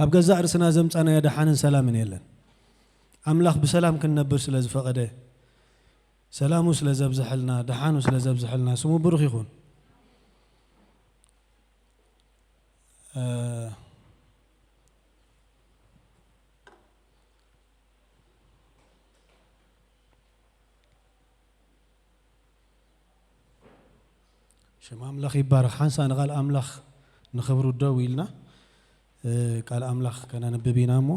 ኣብ ገዛእ ርእስና ዘምጻናዮ ደሓንን ሰላምን የለን። ኣምላኽ ብሰላም ክንነብር ስለ ዝፈቐደ፣ ሰላሙ ስለ ዘብዝሐልና፣ ደሓኑ ስለ ዘብዝሐልና፣ ስሙ ብሩኽ ይኹን። እ፣ ሽም ኣምላኽ ይባረኽ። ሓንሳእ ንቓል ኣምላኽ ንኽብሩ ደው ኢልና፣ እ፣ ቃል ኣምላኽ ከነንብብ ኢና እሞ፣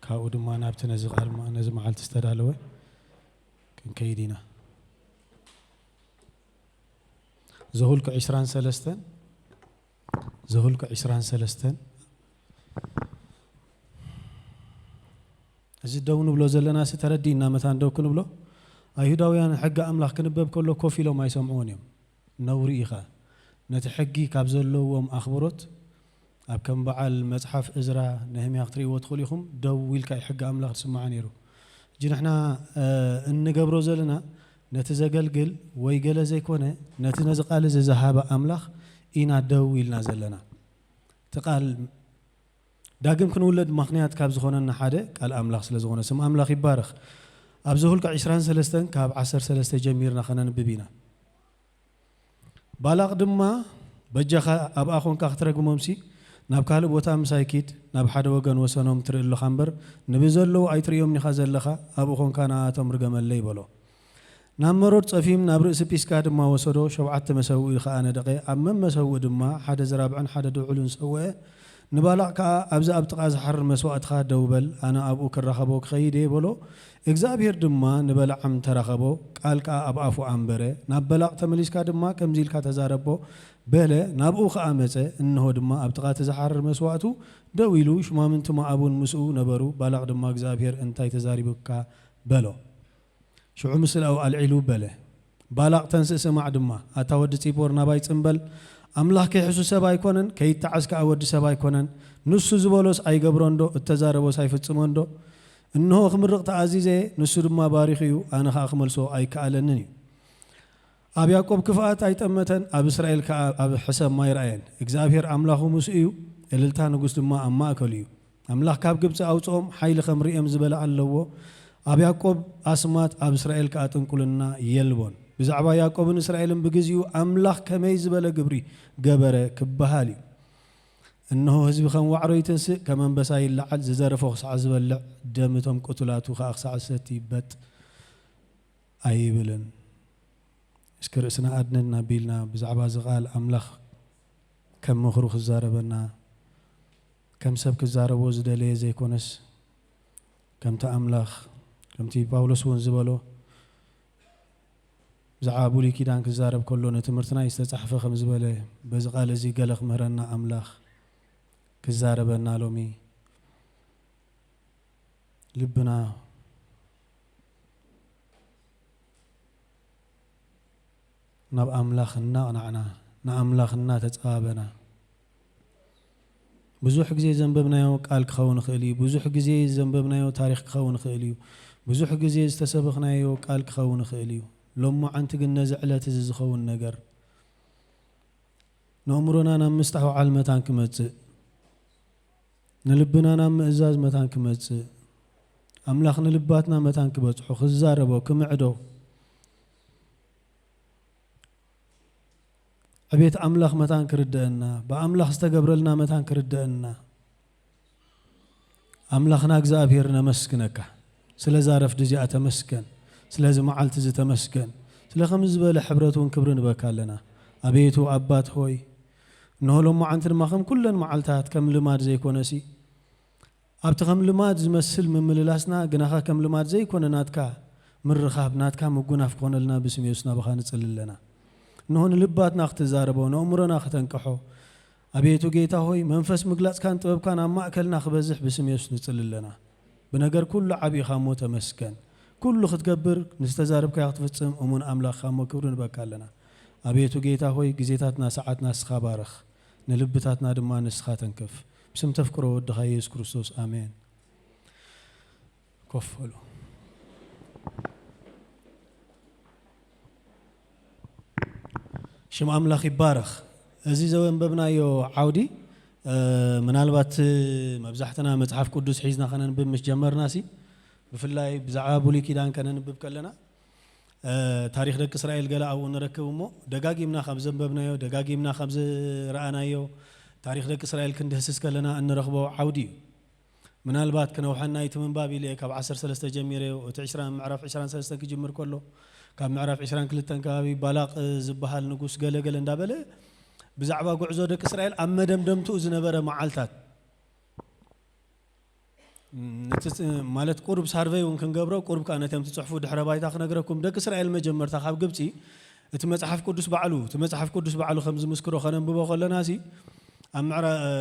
ካብኡ ድማ ናብቲ ነዚ ቃል ማ-፣ ነዚ መዓልቲ ዝተዳለወ ክንከይድ ኢና። ዘኍልቁ ዕስራን ሰለስተን፣ ዘኍልቁ ዕስራን ሰለስተን። እዚ ደው ንብሎ ዘለና ሲ ተረዲእና መታን ደው ክንብሎ፣ ኣይሁዳውያን ሕጊ ኣምላኽ ክንበብ ከሎ ኮፍ ኢሎም ኣይሰምዕዎን እዮም። ነውሪ ኢኻ። ነቲ ሕጊ ካብ ዘለዎም ኣኽብሮት ኣብ ከም በዓል መጽሓፍ እዝራ፣ ነህምያ ክትርእይዎ ትኽእሉ ኢኹም። ደው ኢልካ እዩ ሕጊ ኣምላኽ ዝስማዕ ነይሩ። ሕጂ ንሕና፣ እ፣ እንገብሮ ዘለና ነቲ ዘገልግል ወይ ገለ ዘይኮነ፣ ነቲ ነዚ ቃል እዚ ዝሃበ ኣምላኽ ኢና ደው ኢልና ዘለና። እቲ ቃል ዳግም ክንውለድ ምኽንያት ካብ ዝኾነና ሓደ ቃል ኣምላኽ ስለ ዝኾነ፣ ስም ኣምላኽ ይባረኽ። ኣብ ዘኍልቁ ዕስራን ሰለስተን ካብ ዓሰርተ ሰለስተ ጀሚርና ከነንብብ ኢና። ባላቕ ድማ፣ በጃኻ ኣብኣ ኾንካ ክትረግሞምሲ፣ ናብ ካልእ ቦታ ምሳይ ኪድ፣ ናብ ሓደ ወገን ወሰኖም ትርኢ ኣለኻ እምበር፣ ንብዘለዉ ኣይትርእዮምን ኢኻ ዘለኻ፣ ኣብኡ ኾንካ ንኣቶም ርገመለይ በሎ። ናብ መሮር ጸፊም ናብ ርእሲ ጲስጋ ድማ ወሰዶ፣ ሸውዓተ መሰውኢ ኸኣ ነደቐ፣ ኣብ መመሰውኢ ድማ ሓደ ዝራብዕን ሓደ ድዑልን ሰውአ። ንባላቕ ከኣ፣ ኣብዚ ኣብ ጥቓ ዝሓርር መስዋእትኻ ደው በል፣ ኣነ ኣብኡ ክራኸቦ ክኸይድ እየ በሎ። እግዚኣብሄር ድማ ንበለዓም ተራኸቦ፣ ቃል ከኣ ኣብ ኣፉ ኣንበረ። ናብ በላቕ ተመሊስካ ድማ ከምዚ ኢልካ ተዛረቦ በለ። ናብኡ ኸኣ መጸ፣ እንሆ ድማ ኣብ ጥቓ እቲ ዝሓርር መስዋእቱ ደው ኢሉ፣ ሹማምንቲ ሞኣብውን ምስኡ ነበሩ። ባላቕ ድማ እግዚኣብሄር እንታይ ተዛሪቡካ በሎ። ሽዑ ምስላኡ ኣልዒሉ በለ፣ ባላቕ ተንስእ ስማዕ ድማ፣ ኣታ ወዲ ጺፖር ናባይ ጽምበል፣ ኣምላኽ ከይሕሱ ሰብ ኣይኮነን፣ ከይተዓስ ከኣ ወዲ ሰብ ኣይኮነን። ንሱ ዝበሎስ ኣይገብሮን ዶ? እተዛረቦስ ኣይፍጽሞን ዶ? እንሆ ክምርቕ ተኣዚዘ፣ ንሱ ድማ ባሪኹ እዩ፣ ኣነ ኸኣ ክመልሶ ኣይከኣለንን እዩ። ኣብ ያዕቆብ ክፍኣት ኣይጠመተን፣ ኣብ እስራኤል ከኣ ኣብ ሕሰም ማይ ረኣየን። እግዚኣብሄር ኣምላኹ ምስኡ እዩ፣ እልልታ ንጉስ ድማ ኣብ ማእከሉ እዩ። ኣምላኽ ካብ ግብጺ ኣውጽኦም፣ ሓይሊ ከም ርእዮም ዝበለ ኣለዎ። ኣብ ያዕቆብ ኣስማት፣ ኣብ እስራኤል ከኣ ጥንቁልና የልቦን። ብዛዕባ ያዕቆብን እስራኤልን ብግዜኡ ኣምላኽ ከመይ ዝበለ ግብሪ ገበረ ክበሃል እዩ። እንሆ ህዝቢ ከም ዋዕሮ ይትንስእ፣ ከም ኣንበሳ ይለዓል፣ ዝዘረፎ ክሳዕ ዝበልዕ፣ ደም እቶም ቅቱላቱ ከኣ ክሳዕ ዝሰቲ በጥ ኣይብልን። እስኪ ርእስና ኣድንን ኣቢልና ብዛዕባ እዚ ቃል ኣምላኽ ከም ምኽሩ ክዛረበና፣ ከም ሰብ ክዛረቦ ዝደለየ ዘይኮነስ፣ ከምቲ ኣምላኽ፣ ከምቲ ጳውሎስ እውን ዝበሎ፣ ብዛዕባ ብሉይ ኪዳን ክዛረብ ከሎ፣ ንትምህርትና እዩ ዝተጻሕፈ ከም ዝበለ፣ በዚ ቃል እዚ ገለ ክምህረና ኣምላኽ ክዛረበና ሎሚ። ልብና ናብ ኣምላኽ እናቕናዕና፣ ንኣምላኽ እናተጸባበና፣ ብዙሕ ግዜ ዘንበብናዮ ቃል ክኸውን ይኽእል እዩ። ብዙሕ ግዜ ዘንበብናዮ ታሪኽ ክኸውን ይኽእል እዩ። ብዙሕ ግዜ ዝተሰበኽናዮ ቃል ክኸውን ይኽእል እዩ። ሎማዓንቲ ግን ነዚ ዕለት እዚ ዝኸውን ነገር፣ ነእምሮና ናብ ምስትሕውዓል መታን ክመጽእ፣ ንልብና ናብ ምእዛዝ መታን ክመጽእ፣ ኣምላኽ ንልባትና መታን ክበጽሖ፣ ክዛረቦ፣ ክምዕዶ፣ ዕቤት ኣምላኽ መታን ክርደአና፣ ብኣምላኽ ዝተገብረልና መታን ክርደአና፣ ኣምላኽና እግዚኣብሔር ነመስግነካ። ስለዛ ረፍዲ እዚኣ ተመስገን። ስለዚ መዓልቲ እዚ ተመስገን። ስለ ከምዚ ዝበለ ሕብረት እውን ክብሪ ንበካ ኣለና። ኣቤቱ ኣባት ሆይ፣ እንሆ ሎማዓንቲ ድማ ከም ኩለን መዓልታት ከም ልማድ ዘይኮነሲ፣ ኣብቲ ከም ልማድ ዝመስል ምምልላስና ግናኻ ከም ልማድ ዘይኮነ ናትካ ምርኻብ፣ ናትካ ምጉናፍ ክኾነልና ብስም የሱስ ናባኻ ንጽሊ ኣለና። እንሆ ንልባትና ክትዛረቦ፣ ንእምሮና ከተንቅሖ፣ ኣቤቱ ጌታ ሆይ፣ መንፈስ ምግላጽካን ጥበብካን ኣብ ማእከልና ክበዝሕ ብስም የሱስ ንጽሊ ኣለና። ብነገር ኩሉ ዓቢ ኢኻ እሞ ተመስገን። ኩሉ ክትገብር፣ ንዝተዛረብካዮ ክትፍጽም እሙን ኣምላኽ ኢኻ እሞ ክብሪ ንበካ ኣለና። ኣቤቱ ጌታ ሆይ፣ ግዜታትና፣ ሰዓትና ንስኻ ባርኽ፣ ንልብታትና ድማ ንስኻ ተንክፍ። ብስም ተፍቅሮ ወድኻ የሱስ ክርስቶስ፣ ኣሜን። ኮፍ በሉ። ሽም ኣምላኽ ይባረኽ። እዚ ዘንበብናዮ ዓውዲ፣ ምናልባት መብዛሕትና መጽሓፍ ቅዱስ ሒዝና ከነንብብ ምስ ጀመርና ሲ፣ ብፍላይ ብዛዕባ ብሉይ ኪዳን ከነንብብ ከለና፣ ታሪኽ ደቂ እስራኤል ገለ ኣብኡ ንረክብ እሞ፣ ደጋጊምና ካብ ዘንበብናዮ፣ ደጋጊምና ካብ ዝረኣናዮ፣ ታሪኽ ደቂ እስራኤል ክንድህስስ ከለና እንረኽቦ ዓውዲ እዩ። ምናልባት ክነውሐና እቲ ምንባብ ኢለ ካብ ዓሰርተ ሰለስተ ጀሚረ፣ እቲ ዕስራ፣ ምዕራፍ ዕስራን ሰለስተን ክጅምር ከሎ፣ ካብ ምዕራፍ ዕስራን ክልተን ከባቢ ባላቕ ዝበሃል ንጉስ ገለ ገለ እንዳበለ ብዛዕባ ጉዕዞ ደቂ እስራኤል ኣብ መደምደምትኡ ዝነበረ መዓልታት፣ ነቲ ፅ-፣ ማለት ቁሩብ ሳርቨይ እውን ክንገብሮ፣ ቁሩብ ከኣ ነቶም ትጽሕፉ ድሕረ ባይታ ክነግረኩም። ደቂ እስራኤል መጀመርታ ካብ ግብጺ፣ እቲ መጽሓፍ ቅዱስ ባዕሉ፣ እቲ መጽሓፍ ቅዱስ ባዕሉ ከም ዝምስክሮ ከነንብቦ ከለና ሲ፣ ኣብ ምዕራ-፣ እ፣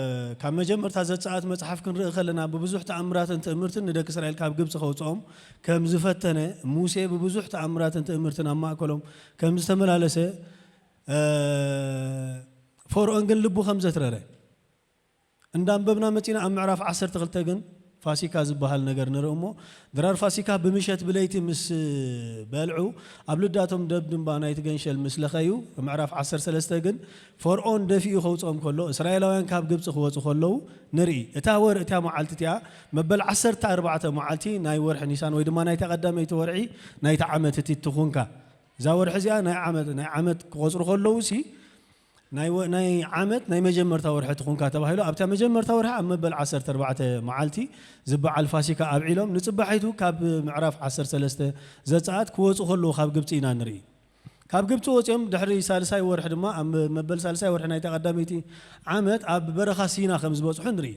ካብ መጀመርታ ዘጸኣት መጽሓፍ ክንርኢ ከለና፣ ብብዙሕ ተኣምራትን ትእምርትን ንደቂ እስራኤል ካብ ግብጺ ከውጽኦም ከም ዝፈተነ፣ ሙሴ ብብዙሕ ተኣምራትን ትእምርትን ኣብ ማእከሎም ከም ዝተመላለሰ፣ እ፣ ፈርኦን ግን ልቡ ከም ዘትረረ፣ እንዳንበብና መጺና ኣብ ምዕራፍ ዓሰርተ ክልተ ግን ፋሲካ ዝበሃል ነገር ንርኢ እሞ፣ ድራር ፋሲካ ብምሸት ብለይቲ ምስ በልዑ፣ ኣብ ልዳቶም ደብድንባ ናይቲ ገንሸል ምስ ለኸዩ፣ ምዕራፍ ዓሰርተ ሰለስተ ግን ፈርኦን ደፊኡ ከውጽኦም ከሎ፣ እስራኤላውያን ካብ ግብጺ ክወጹ ከለዉ ንርኢ። እታ ወር፣ እታ መዓልቲ እቲኣ መበል ዓሰርተ ኣርባዕተ መዓልቲ ናይ ወርሒ ኒሳን ወይ ድማ ናይታ ቀዳመይቲ ወርሒ ናይቲ ዓመት እቲ ትኹንካ። እዛ ወርሒ እዚኣ ናይ ዓመት፣ ናይ ዓመት ክቆጽሩ ከለዉ ሲ፣ ናይ ወ-፣ ናይ ዓመት ናይ መጀመርታ ወርሒ ትኹንካ ተባሂሉ፣ ኣብታ መጀመርታ ወርሒ ኣብ መበል ዓሰርተ ኣርባዕተ መዓልቲ ዝበዓል ፋሲካ ኣብዒሎም፣ ንጽባሒቱ ካብ ምዕራፍ ዓሰርተ ሰለስተ ዘጸኣት ክወጹ ከለዉ ካብ ግብጺ ኢና ንርኢ። ካብ ግብጺ ወጺኦም ድሕሪ ሳልሳይ ወርሒ ድማ፣ ኣብ መበል ሳልሳይ ወርሒ ናይታ ቀዳመይቲ ዓመት ኣብ በረኻ ሲና ከም ዝበጽሑ ንርኢ።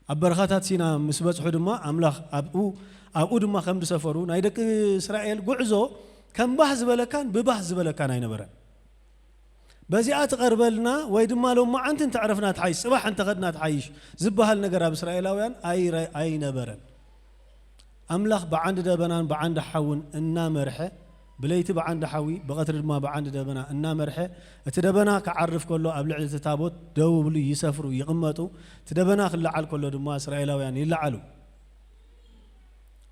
ኣብ በረኻታት ሲና ምስ በጽሑ ድማ ኣምላኽ ኣብኡ፣ ኣብኡ ድማ ከም ዝሰፈሩ፣ ናይ ደቂ እስራኤል ጉዕዞ ከም ባህ ዝበለካን ብባህ ዝበለካን ኣይነበረን። በዚኣ ትቐርበልና ወይ ድማ ሎማዓንቲ እንተዕረፍና ትሓይሽ፣ ጽባሕ እንተኸድና ትሓይሽ ዝበሃል ነገር ኣብ እስራኤላውያን ኣይረ-፣ ኣይነበረን። ኣምላኽ ብዓንዲ ደበናን ብዓንዲ ሓውን እናመርሐ፣ ብለይቲ ብዓንዲ ሓዊ፣ ብቐትሪ ድማ ብዓንዲ ደበና እናመርሐ፣ እቲ ደበና ክዓርፍ ከሎ ኣብ ልዕሊ እቲ ታቦት ደው ይብሉ፣ ይሰፍሩ፣ ይቕመጡ። እቲ ደበና ክለዓል ከሎ ድማ እስራኤላውያን ይለዓሉ።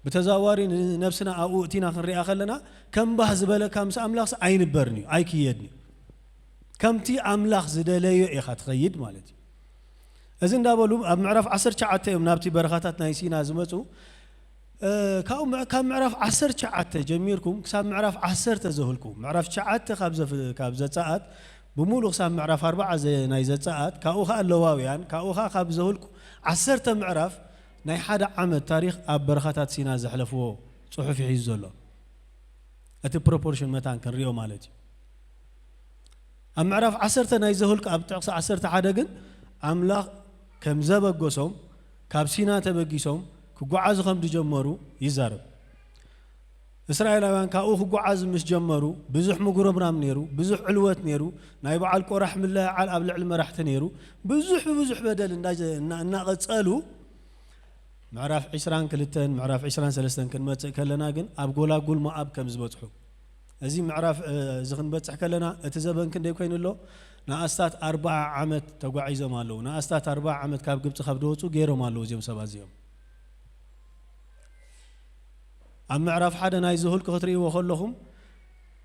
ብተዘዋዋሪ ንነብስና ኣብኡ እቲና ክንሪኣ ከለና፣ ከም ባህ ዝበለካ ምስ ኣምላኽስ ኣይንበርን እዩ፣ ኣይክየድን እዩ። ከምቲ ኣምላኽ ዝደለዮ ኢኻ ትኸይድ ማለት እዩ። እዚ እንዳበሉ ኣብ ምዕራፍ ዓሰርተ ትሽዓተ እዮም ናብቲ በረኻታት ናይ ሲና ዝመጹ። እ፣ ካብኡ ምዕ-፣ ካብ ምዕራፍ ዓሰርተ ትሽዓተ ጀሚርኩም ክሳብ ምዕራፍ ዓሰርተ ዘሁልቁ፣ ምዕራፍ ትሽዓተ ካብ ዘፍ-፣ ካብ ዘጸኣት ብምሉእ ክሳብ ምዕራፍ ኣርባዓ ዘ-፣ ናይ ዘጸኣት፣ ካብኡ ኸኣ ለዋውያን፣ ካብኡ ኸኣ ካብ ዘሁልቁ ዓሰርተ ምዕራፍ ናይ ሓደ ዓመት ታሪኽ ኣብ በረኻታት ሲና ዘሕለፍዎ ጽሑፍ እዩ ሒዙ ዘሎ። እቲ ፕሮፖርሽን መታን ክንሪኦ ማለት እዩ። ኣብ ምዕራፍ ዓሰርተ ናይ ዘሁልቅ ኣብ ጥቕሲ ዓሰርተ ሓደ ግን ኣምላኽ ከም ዘበገሶም፣ ካብ ሲና ተበጊሶም ክጓዓዙ ከም ዝጀመሩ ይዛረብ። እስራኤላውያን ካብኡ ክጓዓዙ ምስ ጀመሩ ብዙሕ ምጉርምራም ነይሩ፣ ብዙሕ ዕልወት ነይሩ፣ ናይ በዓል ቆራሕ ምልዕዓል ኣብ ልዕሊ መራሕቲ ነይሩ፣ ብዙሕ ብብዙሕ በደል እንዳ-፣ እና-፣ እናቐጸሉ ምዕራፍ ዕስራን ክልተን፣ ምዕራፍ ዕስራን ሰለስተን ክንመጽእ ከለና ግን ኣብ ጎላጉል ሞኣብ ከም ዝበጽሑ፣ እዚ ምዕራፍ፣ እ፣ እዚ ክንበጽሕ ከለና እቲ ዘበን ክንደይ ኮይኑ ኣሎ? ንኣስታት ኣርብዓ ዓመት ተጓዒዞም ኣለዉ። ንኣስታት ኣርብዓ ዓመት ካብ ግብጺ ካብ ዝወጹ ገይሮም ኣለዉ እዚኦም ሰባት እዚኦም። ኣብ ምዕራፍ ሓደ ናይ ዘሁልቅ ክትርእይዎ ከለኹም፣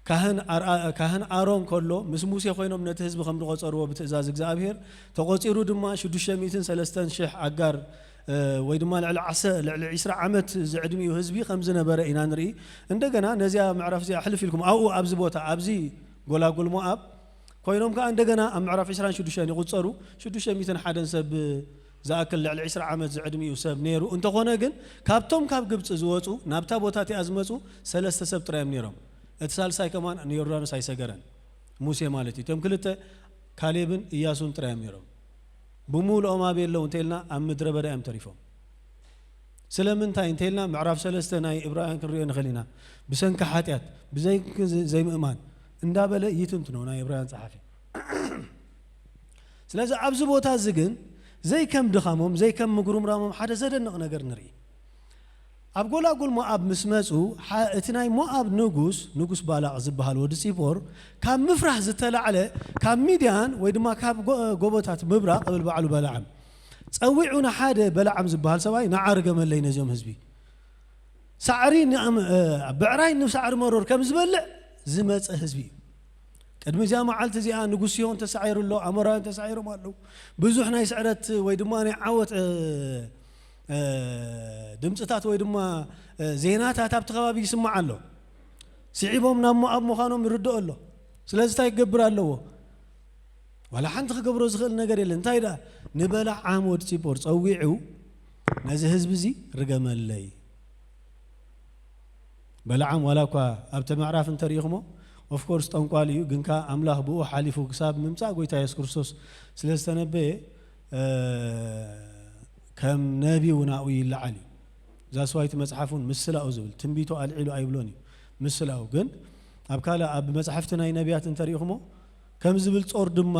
ካህን ኣርኣ-፣ ካህን ኣሮን ከሎ ምስ ሙሴ ኮይኖም ነቲ ህዝቢ ከም ዝቖጸርዎ ብትእዛዝ እግዚኣብሄር ተቖጺሩ ድማ ሽዱሽተ ሚእትን ሰለስተን ሽሕ ኣጋር፣ እ፣ ወይ ድማ ልዕሊ ዓሰ-፣ ልዕሊ ዕስራ ዓመት ዝዕድሚኡ ህዝቢ ከም ዝነበረ ኢና ንርኢ። እንደገና ነዚኣ ምዕራፍ እዚኣ ሕልፍ ኢልኩም ኣብኡ ኣብዚ ቦታ ኣብዚ ጎላጉል ሞኣብ ኮይኖም ከኣ እንደገና ኣብ ምዕራፍ ዕስራን ሽዱሽተን ይቑጸሩ። ሽዱሽተ ሚእትን ሓደን ሰብ ዝኣክል ልዕሊ ዕስራ ዓመት ዝዕድሚኡ ሰብ ነይሩ። እንተኾነ ግን ካብቶም ካብ ግብጺ ዝወጹ ናብታ ቦታ እቲኣ ዝመጹ ሰለስተ ሰብ ጥራይ እዮም ነይሮም። እቲ ሳልሳይ ከማን ንዮርዳኖስ ኣይሰገረን፣ ሙሴ ማለት እዩ። እቶም ክልተ ካሌብን እያሱን ጥራይ እዮም ነይሮም። ብምሉኦም ኣበይ ኣለዉ እንተኢልና ኣብ ምድረ በዳ እዮም ተሪፎም። ስለምንታይ እንተኢልና ምዕራፍ ሰለስተ ናይ ዕብራውያን ክንሪኦ ንኽእል ኢና። ብሰንኪ ሓጢኣት፣ ብዘይ ዘይምእማን እንዳበለ ይትንትኖ ናይ ዕብራውያን ጸሓፊ። ስለዚ ኣብዚ ቦታ እዚ ግን ዘይከም ድኻሞም፣ ዘይከም ምጉርምራሞም ሓደ ዘደንቕ ነገር ንርኢ። ኣብ ጎላጉል ሞኣብ ምስ መጹ፣ ሓ-፣ እቲ ናይ ሞኣብ ንጉስ፣ ንጉስ ባላቕ ዝበሃል ወዲ ጺፖር፣ ካብ ምፍራህ ዝተላዕለ፣ ካብ ሚድያን ወይ ድማ ካብ ጎ-፣ ጎቦታት ምብራቕ እብል ባዕሉ በለዓም ጸዊዑ ንሓደ በለዓም ዝበሃል ሰብኣይ፣ ንዓ ርገመለይ ነዚኦም ህዝቢ። ሳዕሪ ንኣም-፣ እ፣ ብዕራይ ንሳዕሪ መሮር ከም ዝበልዕ ዝመጸ ህዝቢ እዩ። ቅድሚ እዚኣ መዓልቲ እዚኣ ንጉስ ሲሆን ተሳዒሩ ኣሎ፣ ኣሞራውያን ተሳዒሮም ኣለዉ። ብዙሕ ናይ ስዕረት ወይ ድማ ናይ ዓወት፣ እ፣ እ፣ ድምፅታት ወይ ድማ፣ እ፣ ዜናታት ኣብቲ ከባቢ ይስማዕ ኣሎ። ስዒቦም ናብ ሞኣብ ምዃኖም ይርድኦ ኣሎ። ስለዚ እንታይ ክገብር ኣለዎ? ዋላ ሓንቲ ክገብሮ ዝኽእል ነገር የለን። እንታይ ደኣ? ንበላዓም ወድ ፂፖር ጸዊዑ ነዚ ህዝቢ እዚ ርገመለይ። በላዓም ዋላ እኳ ኣብቲ ምዕራፍ እንተሪኢኹሞ፣ ኦፍኮርስ ጠንቋል እዩ፣ ግን ከኣ ኣምላኽ ብኡ ሓሊፉ ክሳብ ምምጻእ ጎይታ የሱስ ክርስቶስ ስለ ዝተነበየ፣ እ፣ ከም ነቢ እውን ኣብኡ ይለዓል እዩ። እዛ ስዋይቲ መጽሓፍ እውን ምስላኡ ዝብል፣ ትንቢቱ ኣልዒሉ ኣይብሎን እዩ። ምስላኡ ግን ኣብ ካልእ፣ ኣብ መጽሓፍቲ ናይ ነቢያት እንተሪኢኹሞ፣ ከም ዝብል ጾር ድማ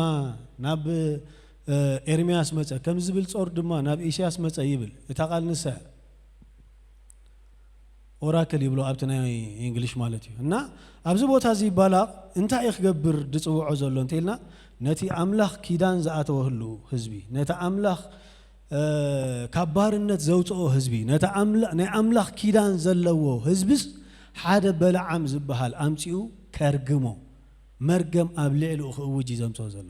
ናብ፣ እ፣ ኤርምያስ መጸ፣ ከም ዝብል ጾር ድማ ናብ ኢሳያስ መጸ ይብል። እታ ቃል ንሳ እያ። ኦራክል ይብሎ ኣብቲ ናይ እንግሊሽ ማለት እዩ። እና ኣብዚ ቦታ እዚ ባላቕ እንታይ እዩ ክገብር ዝጽውዖ ዘሎ እንተ ኢልና፣ ነቲ ኣምላኽ ኪዳን ዝኣተወ ህልው ህዝቢ፣ ነቲ ኣምላኽ፣ እ፣ ካብ ባርነት ዘውጽኦ ህዝቢ፣ ነቲ ኣምላ-፣ ናይ ኣምላኽ ኪዳን ዘለዎ ህዝብስ ሓደ በለዓም ዝበሃል ኣምጺኡ ከርግሞ፣ መርገም ኣብ ልዕሊኡ ክእውጅ እዩ ዘምጽኦ ዘሎ።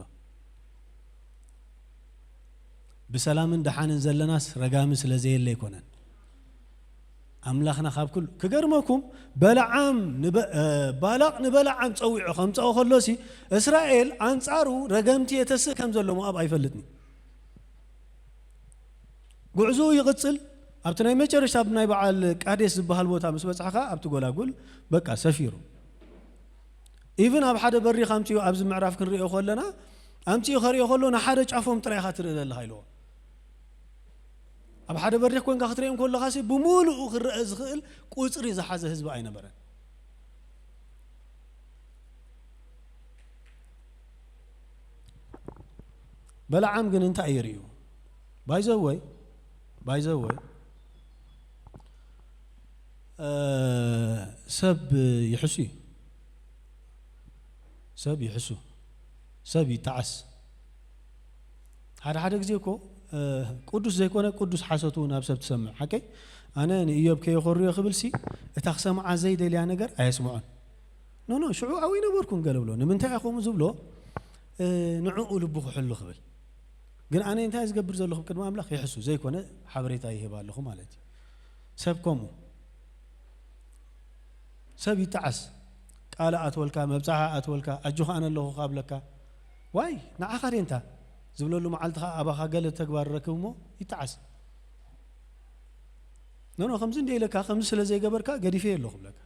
ብሰላምን ደሓንን ዘለናስ ረጋሚ ስለ ዘየለ ኣይኮነን። ኣምላኽና ካብ ኩሉ ክገርመኩም፣ በለዓም ንበ-፣ እ፣ ባላቕ ንበለዓም ጸዊዑ ከምጽኦ ከሎሲ፣ እስራኤል ኣንጻሩ ረገምቲ የተስእ ከም ዘሎ ሞኣብ ኣይፈልጥን እዩ። ጉዕዞኡ ይቕጽል። ኣብቲ ናይ መጨረሽታ ኣብ ናይ በዓል ቃዴስ ዝበሃል ቦታ ምስ በጽሐ ከኣ ኣብቲ ጎላጉል በቃ ሰፊሩ። ኢቭን ኣብ ሓደ በሪኽ ኣምጺኡ ኣብዚ ምዕራፍ ክንሪኦ ከለና፣ ኣምጺኡ ከሪኦ ከሎ ንሓደ ጫፎም ጥራይ ኢኻ ትርኢ ዘለኻ ኢልዎ። ኣብ ሓደ በሪኽ ኮንካ ክትሪኦም ከለኻሲ ብምሉኡ ክረአ ዝኽእል ቁጽሪ ዝሓዘ ህዝቢ ኣይነበረን። በለዓም ግን እንታይ እዩ ርእዩ? ባይዘወይ፣ ባይዘወይ፣ እ፣ ሰብ ይሕሱ እዩ። ሰብ ይሕሱ። ሰብ ይጠዓስ። ሓደ ሓደ ግዜ እኮ፣ እ፣ ቅዱስ ዘይኮነ ቅዱስ ሓሶት እውን ኣብ ሰብ ትሰምዕ። ሓቀይ? ኣነ ንኢዮብ ከየኾርዮ ክብልሲ፣ እታ ክሰምዓ ዘይደልያ ነገር ኣየስምዖን። ኖ፣ ኖ፣ ሽዑ ኣብኡ ኣይነበርኩን ገለ ብሎ። ንምንታይ እየ ከምኡ ዝብሎ? እ፣ ንዕኡ ልቡ ክሕሉ ክብል። ግን ኣነ እንታይ ዝገብር ዘለኹ? ቅድሚ ኣምላኽ ይሕሱ ዘይኮነ ሓበሬታ ይህብ ኣለኹ ማለት እዩ። ሰብ ከምኡ። ሰብ ይጠዓስ። ቃል ኣትወልካ፣ መብጽዓ ኣትወልካ፣ ኣጆኻ ኣነ ኣለኹ ካብለካ። ዋይ፣ ንዓኻ ደንታ ዝብለሉ መዓልቲ ኸኣ ኣባኻ ገለ ተግባር ረክብ እሞ ይጠዓስ። ኖ፣ ኖ፣ ከምዚ እንደ ኢለካ፣ ከምዚ ስለ ዘይገበርካ ገዲፈ ኣለኹ ብለካ።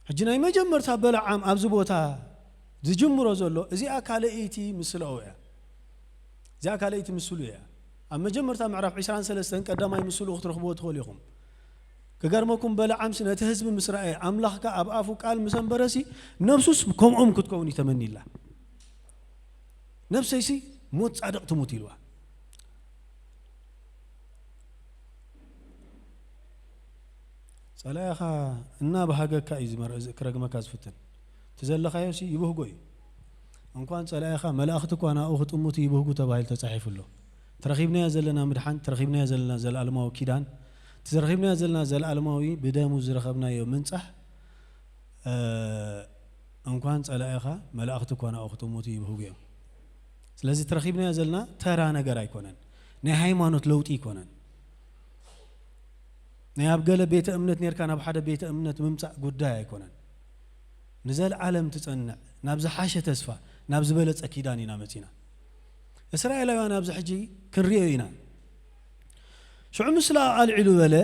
ሕጂ ናይ መጀመርታ በለዓም ኣብዚ ቦታ ዝጅምሮ ዘሎ፣ እዚኣ ካልኣይቲ ምስላኡ እያ። እዚኣ ካልኣይቲ ምስሉ እያ። ኣብ መጀመርታ ምዕራፍ ዕስራን ሰለስተን ቀዳማይ ምስሉ ክትረኽብዎ ትኽእሉ ኢኹም። ክገርመኩም በለዓምሲ ነቲ ህዝቢ ምስ ረኣየ፣ ኣምላኽ ከኣ ኣብ ኣፉ ቃል ምስ ኣንበረሲ፣ ነብሱስ ከምኦም ክትከውን እዩ ተመኒላ። ነብሰይሲ ሞት ጻድቕ ትሙት ኢልዋ። ጸላኢኻ እናበሃገካ እዩ ዝመር-፣ ዝ-፣ ክረግመካ ዝፍትን። እቲ ዘለኻዮሲ ይብህጎ እዩ። እንኳን ጸላኢኻ፣ መላእኽቲ እኳ ናብኡ ክጥምቱ ይብህጉ ተባሂሉ ተጻሒፉ ኣሎ። ተረኺብናዮ ዘለና ምድሓን፣ ተረኺብናዮ ዘለና ዘለኣለማዊ ኪዳን፣ ተረኺብናዮ ዘለና ዘለኣለማዊ ብደሙ ዝረኸብናዮ ምንጻህ፣ እ፣ እንኳን ጸላኢኻ፣ መላእኽቲ እኳ ናብኡ ክጥምቱ ይብህጉ እዮም። ስለዚ ተረኺብናዮ ዘለና ተራ ነገር ኣይኮነን። ናይ ሃይማኖት ለውጢ ኣይኮነን። ናይ ኣብ ገለ ቤተ እምነት ኔርካ ናብ ሓደ ቤተ እምነት ምምጻእ ጉዳይ ኣይኮነን። ንዘለኣለም ትጸንዕ፣ ናብ ዝሓሸ ተስፋ፣ ናብ ዝበለጸ ኪዳን ኢና መጺና። እስራኤላውያን ኣብዚ ሕጂ ክንሪኦ ኢና። ሽዑ ምስላ ኣልዒሉ በለ፣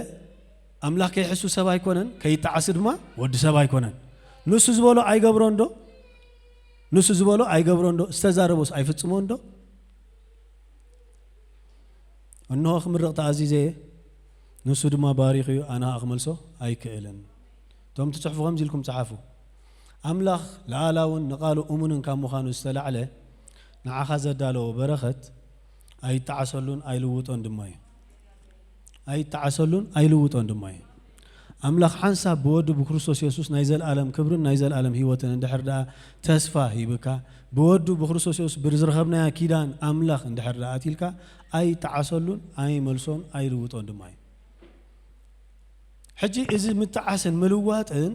ኣምላኽ ከይሕሱ ሰብ ኣይኮነን፣ ከይጠዓስ ድማ ወዲ ሰብ ኣይኮነን። ንሱ ዝበሎ ኣይገብሮን ዶ? ንሱ ዝበሎ ኣይገብሮን ዶ? ዝተዛረቦስ ኣይፍጽሞን ዶ? እንሆ ክምርቕ ተኣዚዘ እየ፣ ንሱ ድማ ባሪኹ እዩ፣ ኣነ ኸኣ ክመልሶ ኣይክእልን። እቶም ትጽሕፉ ከምዚ ኢልኩም ጸሓፉ። ኣምላኽ ለኣላውን ንቓሉ እሙንን ካብ ምዃኑ ዝተላዕለ፣ ንዓኻ ዘዳለዎ በረኸት ኣይጠዓሰሉን ኣይልውጦን ድማ እዩ። ኣይጠዓሰሉን ኣይልውጦን ድማ እዩ። ኣምላኽ ሓንሳብ ብወዱ ብክርስቶስ የሱስ ናይ ዘለኣለም ክብርን ናይ ዘለኣለም ህይወትን እንድሕር ደኣ ተስፋ ሂብካ፣ ብወዱ ብክርስቶስ የሱስ ብዝረኸብናያ ኪዳን ኣምላኽ እንድሕር ደኣ ኣትልካ፣ ኣይጠዓሰሉን ኣይመልሶን ኣይልውጦን ድማ እዩ። ሕጂ እዚ ምጥዓስን ምልዋጥን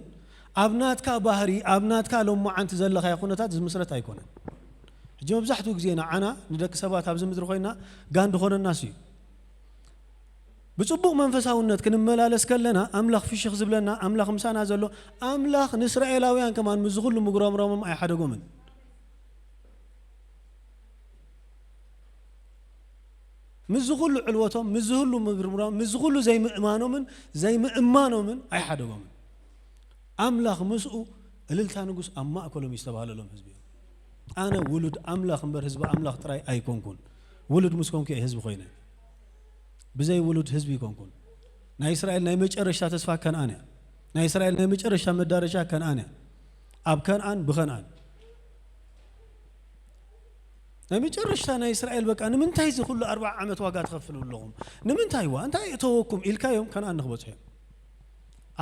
ኣብ ናትካ ባህሪ፣ ኣብ ናትካ ሎማዓንቲ ዘለኻዮ ኩነታት ዝምስረት ኣይኮነን። ሕጂ መብዛሕትኡ ግዜ ንዓና ንደቂ ሰባት ኣብዚ ምድሪ ኮይና ጋን ዝኾነናስ እዩ። ብጽቡቕ መንፈሳውነት ክንመላለስ ከለና ኣምላኽ ፍሽኽ ዝብለና፣ ኣምላኽ ምሳና ዘሎ፣ ኣምላኽ ንእስራኤላውያን ከማን ምስዚ ኩሉ ምጉረምረሞም ኣይሓደጎምን። ምስዚ ኩሉ ዕልወቶም፣ ምስዚ ኩሉ ምጉርምሮም፣ ምስዚ ኩሉ ዘይምእማኖምን ዘይምእማኖምን ኣይሓደጎምን። ኣምላኽ ምስኡ እልልታ ንጉስ ኣብ ማእከሎም እዩ ዝተባህለሎም ህዝቢ እዮም። ኣነ ውሉድ ኣምላኽ እምበር ህዝቢ ኣምላኽ ጥራይ ኣይኮንኩን። ውሉድ ምስ ኮንኩ እየ ህዝቢ ኮይነ። ብዘይ ውሉድ ህዝቢ ኣይኮንኩን። ናይ እስራኤል ናይ መጨረሽታ ተስፋ ከነኣን እያ። ናይ እስራኤል ናይ መጨረሽታ መዳረሻ ከነኣን እያ። ኣብ ከነኣን ብኸነኣን ናይ መጨረሽታ ናይ እስራኤል በቃ ንምንታይ እዚ ኩሉ ኣርብዓ ዓመት ዋጋ ትኸፍሉ ኣለኹም? ንምንታይ ዋ እንታይ እተወኩም ኢልካዮም ከነኣን ንክበጽሑ እዮም።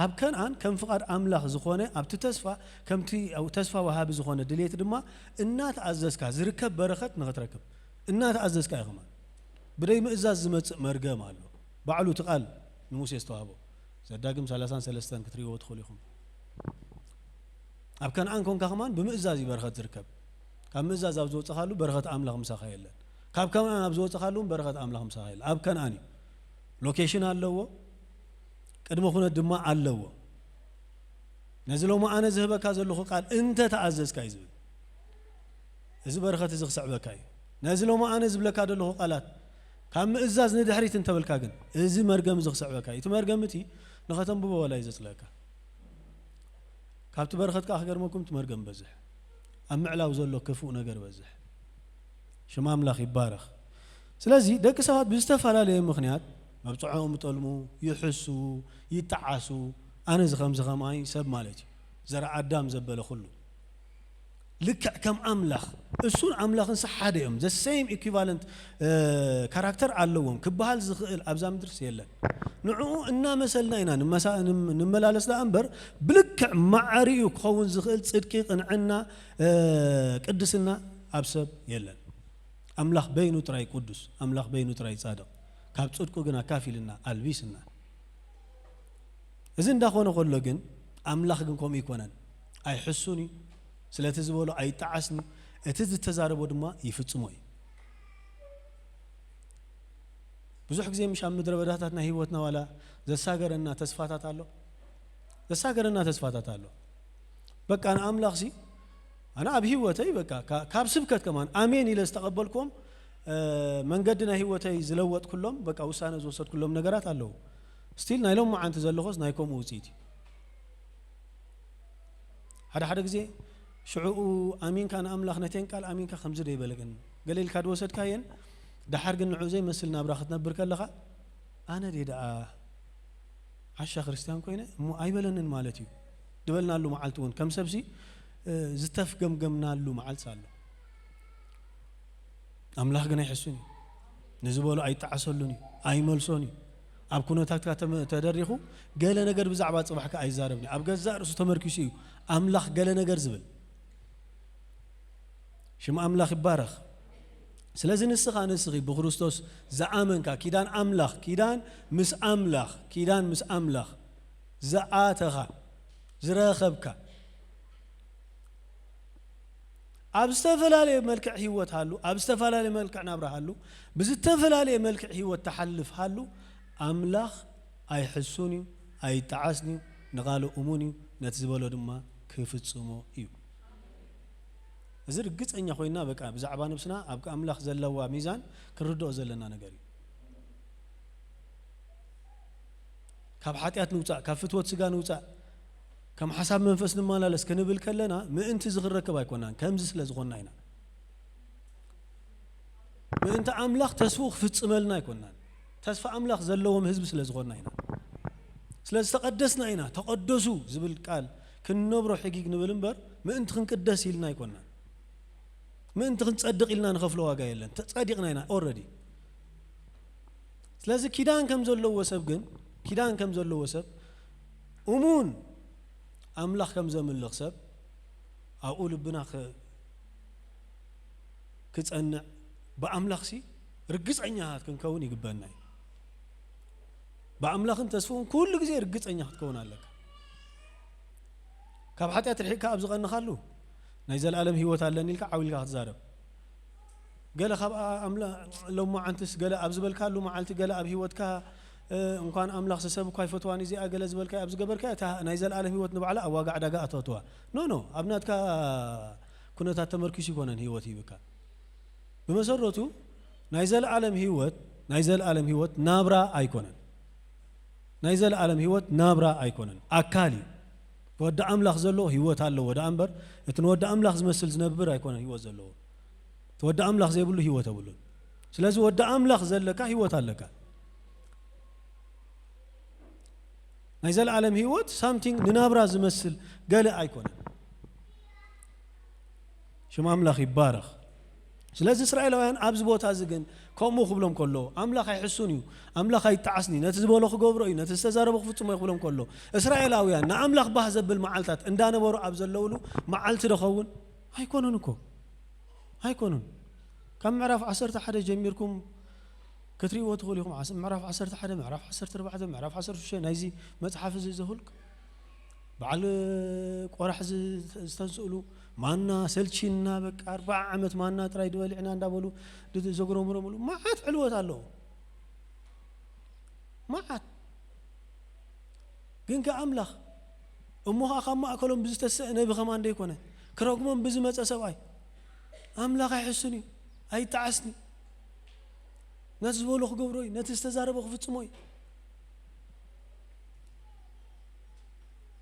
ኣብ ከነኣን ከም ፍቓድ ኣምላኽ ዝኾነ ኣብቲ ተስፋ ከምቲ ተስፋ ወሃቢ ዝኾነ ድሌት ድማ እናተኣዘዝካ ዝርከብ በረኸት ንኽትረክብ እናተኣዘዝካ ኢኹም። ብደይ ምእዛዝ ዝመጽእ መርገም ኣሎ። ባዕሉ እቲ ቃል ንሙሴ ዝተዋህቦ ዘዳግም ሰላሳን ሰለስተን ክትርእይዎ ትኽእሉ ኢኹም። ኣብ ከነኣን ኮንካ ከማን ብምእዛዝ እዩ በረኸት ዝርከብ። ካብ ምእዛዝ ኣብ ዝወፅኻሉ በረኸት ኣምላኽ ምሳኻ የለን። ካብ ከነኣን ኣብ ዝወፅኻሉ እውን በረኸት ኣምላኽ ምሳኻ የለን። ኣብ ከነኣን እዩ። ሎኬሽን ኣለዎ፣ ቅድመ ኩነት ድማ ኣለዎ። ነዚ ሎሚ ኣነ ዝህበካ ዘለኹ ቃል እንተ ተኣዘዝካ እዩ ዝብል። እዚ በረኸት እዚ ክስዕበካ እዩ። ነዚ ሎሚ ኣነ ዝብለካ ዘለኹ ቃላት ካብ ምእዛዝ ንድሕሪት እንተበልካ ግን እዚ መርገም እዚ ክስዕበካ እዩ። እቲ መርገም እቲ ንኸተንብቦ ዋላ እዩ ዘጽልአካ። ካብቲ በረኸት ከኣ ክገርመኩም እቲ መርገም በዝሕ። ኣብ ምዕላው ዘሎ ክፉእ ነገር በዝሕ። ሽም ኣምላኽ ይባረኽ። ስለዚ ደቂ ሰባት ብዝተፈላለየ ምኽንያት መብጽዖኦም ይጠልሙ፣ ይሕሱ፣ ይጠዓሱ። ኣነ እዚ ከምዚ ከማይ ሰብ ማለት እዩ። ዘርኣ ኣዳም ዘበለ ኩሉ። ልክዕ ከም ኣምላኽ እሱን ኣምላኽን ስ ሓደ እዮም። The same equivalent ካራክተር ኣለዎም ክበሃል ዝኽእል ኣብዛ ምድርስ የለን። ንዕኡ እናመሰልና ኢና ንመሳ- ንም- ንመላለስ ደኣ እምበር ብልክዕ ማዕሪኡ ክኸውን ዝኽእል ጽድቂ፣ ቅንዕና፣ እ፣ ቅድስና ኣብ ሰብ የለን። ኣምላኽ በይኑ ጥራይ ቅዱስ፣ ኣምላኽ በይኑ ጥራይ ጻድቕ፣ ካብ ጽድቁ ግን ኣካፊልና ኣልቢስና። እዚ እንዳኾነ ከሎ ግን ኣምላኽ ግን ከምኡ ይኮነን። ኣይሕሱን እዩ። ስለቲ ዝበሎ ኣይጠዓስን እዩ። እቲ ዝተዛረቦ ድማ ይፍጽሞ እዩ። ብዙሕ ግዜ ምሽ ኣብ ምድረ በዳታት ናይ ህይወትና ዋላ ዘሳገረና ተስፋታት ኣሎ። ዘሳገረና ተስፋታት ኣሎ። በቃ ንኣምላኽሲ ኣነ ኣብ ህይወተይ በቃ ካ- ካብ ስብከት ከማን ኣሜን ኢለ ዝተቐበልኩዎም፣ እ፣ መንገዲ ናይ ህይወተይ ዝለወጥኩሎም በቃ ውሳነ ዝወሰድኩሎም ነገራት ኣለዉ። ስቲል ናይ ሎም መዓንቲ ዘለኹስ ናይ ከምኡ ውጽኢት እዩ። ሓደ ሓደ ግዜ ሽዕኡ ኣሚንካ ንኣምላኽ ነተን ቃል ኣሚንካ ከምዚ ዶ ይበለግን ገለ ኢልካ ድወሰድካየን፣ ደሓር ግን ንዕኡ ዘይመስል ናብራ ክትነብር ከለኻ ኣነ ደ ደኣ ዓሻ ክርስትያን ኮይነ እሞ ኣይበለንን ማለት እዩ ድበልናሉ መዓልቲ እውን ከም ሰብሲ፣ እ፣ ዝተፍገምገምናሉ መዓልቲ ኣሎ። ኣምላኽ ግን ኣይሕሱን እዩ። ንዝበሎ ኣይጠዓሰሉን እዩ፣ ኣይመልሶን እዩ። ኣብ ኩነታትካ ተመ- ተደሪኹ ገለ ነገር ብዛዕባ ጽባሕካ ኣይዛረብን እዩ። ኣብ ገዛእ ርእሱ ተመርኪሱ እዩ ኣምላኽ ገለ ነገር ዝብል። ሽም ኣምላኽ ይባረኽ። ስለዚ ንስኻ ንስኺ ብክርስቶስ ዝኣመንካ ኪዳን ኣምላኽ፣ ኪዳን ምስ ኣምላኽ፣ ኪዳን ምስ ኣምላኽ ዝኣተኻ፣ ዝረኸብካ፣ ኣብ ዝተፈላለየ መልክዕ ህይወት ሃሉ፣ ኣብ ዝተፈላለየ መልክዕ ናብራ ሃሉ፣ ብዝተፈላለየ መልክዕ ህይወት ተሓልፍ ሃሉ፣ ኣምላኽ ኣይሕሱን እዩ፣ ኣይጠዓስን እዩ፣ ንቓሉ እሙን እዩ፣ ነቲ ዝበሎ ድማ ክፍጽሞ እዩ። እዚ ርግጸኛ ኮይና በቃ ብዛዕባ ነብስና ኣብ ኣምላኽ ዘለዋ ሚዛን ክንርድኦ ዘለና ነገር እዩ። ካብ ሓጢኣት ንውጻእ፣ ካብ ፍትወት ስጋ ንውጻእ፣ ከም ሓሳብ መንፈስ ንመላለስ ክንብል ከለና ምእንቲ እዚ ክንረክብ ኣይኮናን፣ ከምዚ ስለ ዝኾንና ኢና። ምእንቲ ኣምላኽ ተስፍኡ ክፍጽመልና ኣይኮናን፣ ተስፋ ኣምላኽ ዘለዎም ህዝቢ ስለ ዝኾንና ኢና። ስለ ዝተቐደስና ኢና። ተቐደሱ ዝብል ቃል ክንነብሮ ሕጊግ ንብል እምበር ምእንቲ ክንቅደስ ኢልና ኣይኮናን። ምእንቲ ክንጸድቕ ኢልና ንኸፍሎ ዋጋ የለን። ተጸዲቕና ኢና ኦልረዲ። ስለዚ ኪዳን ከም ዘለዎ ሰብ ግን፣ ኪዳን ከም ዘለዎ ሰብ፣ እሙን ኣምላኽ ከም ዘምልኽ ሰብ፣ ኣብኡ ልብና ክ- ክጸንዕ፣ ብኣምላኽሲ ርግጸኛታት ክንከውን ይግበና እዩ። ብኣምላኽን ተስፍኡን ኩሉ ግዜ ርግጸኛ ክትከውን ኣለካ። ካብ ሓጢኣት ርሒቕካ ኣብ ዝቐንኻሉ ናይ ዘለኣለም ህይወት ኣለኒ ኢልካ ዓው ኢልካ ክትዛረብ። ገለ ካብ ኣምላ-፣ ሎማዓንትስ ገለ ኣብ ዝበልካሉ መዓልቲ ገለ ኣብ ህይወትካ፣ እ፣ እንኳን ኣምላኽ ሰብ እኳ ኣይፈትዋን እዚኣ ገለ ዝበልካዮ ኣብ ዝገበርካዮ እታ ናይ ዘለኣለም ህይወት ንባዕላ ኣብ ዋጋ ዕዳጋ ኣተወትዋ። ኖ፣ ኖ፣ ኣብ ናትካ ኩነታት ተመርኪሱ ይኮነን ህይወት ሂብካ። ብመሰረቱ ናይ ዘለኣለም ህይወት፣ ናይ ዘለኣለም ህይወት ናብራ ኣይኮነን። ናይ ዘለኣለም ህይወት ናብራ ኣይኮነን፣ ኣካል እዩ። ወዲ ኣምላኽ ዘለዎ ህይወት ኣለዎ ደኣ እምበር፣ እቲ ንወዲ ኣምላኽ ዝመስል ዝነብር ኣይኮነን ህይወት ዘለዎ። እቲ ወዲ ኣምላኽ ዘይብሉ ህይወት የብሉን። ስለዚ ወዲ ኣምላኽ ዘለካ ህይወት ኣለካ። ናይ ዘለኣለም ህይወት ሳምቲንግ ንናብራ ዝመስል ገለ ኣይኮነን። ሽም ኣምላኽ ይባረኽ። ስለዚ እስራኤላውያን ኣብዚ ቦታ እዚ ግን ከምኡ ክብሎም ከሎ፣ ኣምላኽ ኣይሕሱን እዩ፣ ኣምላኽ ኣይጠዓስን እዩ፣ ነቲ ዝበሎ ክገብሮ እዩ፣ ነቲ ዝተዛረቦ ክፍጽሞ እዩ ክብሎም ከሎ፣ እስራኤላውያን ንኣምላኽ ባህ ዘብል መዓልታት እንዳነበሩ ኣብ ዘለውሉ መዓልቲ ዶ ኸውን? ኣይኮነን እኮ። ኣይኮኑን። ካብ ምዕራፍ ዓሰርተ ሓደ ጀሚርኩም ክትርእይዎ ትኽእሉ ኢኹም። ዓስ-፣ ምዕራፍ ዓሰርተ ሓደ፣ ምዕራፍ ዓሰርተ ኣርባዕተ፣ ምዕራፍ ዓሰርተ ሽዱሽተ ናይዚ መጽሓፍ እዚ ዘሁልቅ በዓል ቆራሕ ዝ-፣ ዝተንስእሉ ማና ሰልቺና፣ በቃ ኣርባዓ ዓመት ማና ጥራይ ድበሊዕና እንዳበሉ ድ-፣ ዘጉረምረምሉ መዓት ዕልወት ኣለዎ። መዓት። ግን ከ ኣምላኽ እሞ ኸኣ ካብ ማእከሎም ብዝተሰአ ነቢ ኸማን ደይኮነ፣ ክረግሞም ብዝመጸ ሰብኣይ፣ ኣምላኽ ኣይሕሱን እዩ፣ ኣይጠዓስን እዩ። ነቲ ዝበሎ ክገብሮ እዩ፣ ነቲ ዝተዛረቦ ክፍጽሞ እዩ።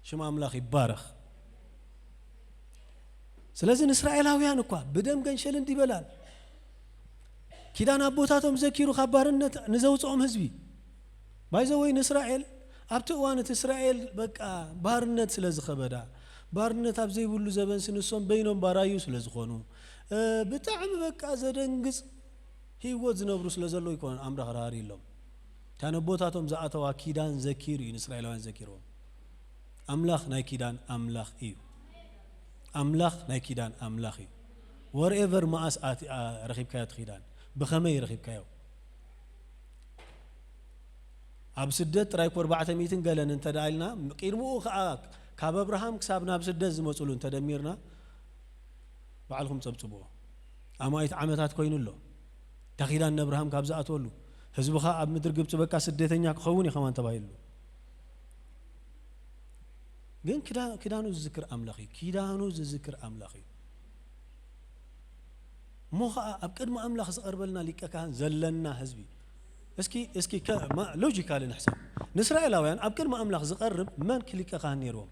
ሽም ኣምላኽ ይባረኽ። ስለዚ ንእስራኤላውያን እኳ ብደም ገንሸል እንዲበላል ኪዳን ኣቦታቶም ዘኪሩ ካብ ባርነት ንዘውፅኦም ህዝቢ፣ ባይዘወይ ንእስራኤል ኣብቲ እዋን እቲ እስራኤል በቃ ባርነት ስለ ዝኸበዳ፣ ባርነት ኣብ ዘይብሉ ዘበንሲ ንሶም በይኖም ባራዩ ስለ ዝኾኑ፣ እ፣ ብጣዕሚ በቃ ዘደንግጽ ህይወት ዝነብሩ ስለ ዘለዉ ኣይኮነን ኣምላኽ ራህሪ ኢሎም። እታ ነቦታቶም ዝኣተዋ ኪዳን ዘኪሩ እዩ ንእስራኤላውያን ዘኪርዎም። ኣምላኽ ናይ ኪዳን ኣምላኽ እዩ። ኣምላኽ ናይ ኪዳን ኣምላኽ እዩ። ወርኤቨር መኣስ ኣት-፣ ኣ-፣ ረኺብካዮ እቲ ኪዳን፣ ብኸመይ ረኺብካዮ? ኣብ ስደት ጥራይ እኮ ኣርባዕተ ሚእትን ገለን እንተ ደኣ ኢልና፣ ቅድምኡ ከኣ ካብ ኣብርሃም ክሳብ ናብ ስደት ዝመጹሉ እንተ ደሚርና፣ ባዕልኹም ጸብጽብዎ። ኣማኢት ዓመታት ኮይኑ ኣሎ። እታ ኪዳን ነብርሃም ካብ ዝኣትወሉ፣ ህዝብኻ ኣብ ምድሪ ግብጺ በቃ ስደተኛ ክኸውን እዩ ከማን ተባሂሉ። ግን ክዳ-፣ ክዳኑ ዝዝክር ኣምላኽ እዩ። ኪዳኑ ዝዝክር ኣምላኽ እዩ። እሞ ኸኣ ኣብ ቅድሚ ኣምላኽ ዝቐርበልና ሊቀ ካህን ዘለና ህዝቢ። እስኪ፣ እስኪ ከ-፣ ማ-፣ ሎጂካሊ ንሕሰብ። ንእስራኤላውያን ኣብ ቅድሚ ኣምላኽ ዝቐርብ መን ሊቀ ካህን ነይርዎም?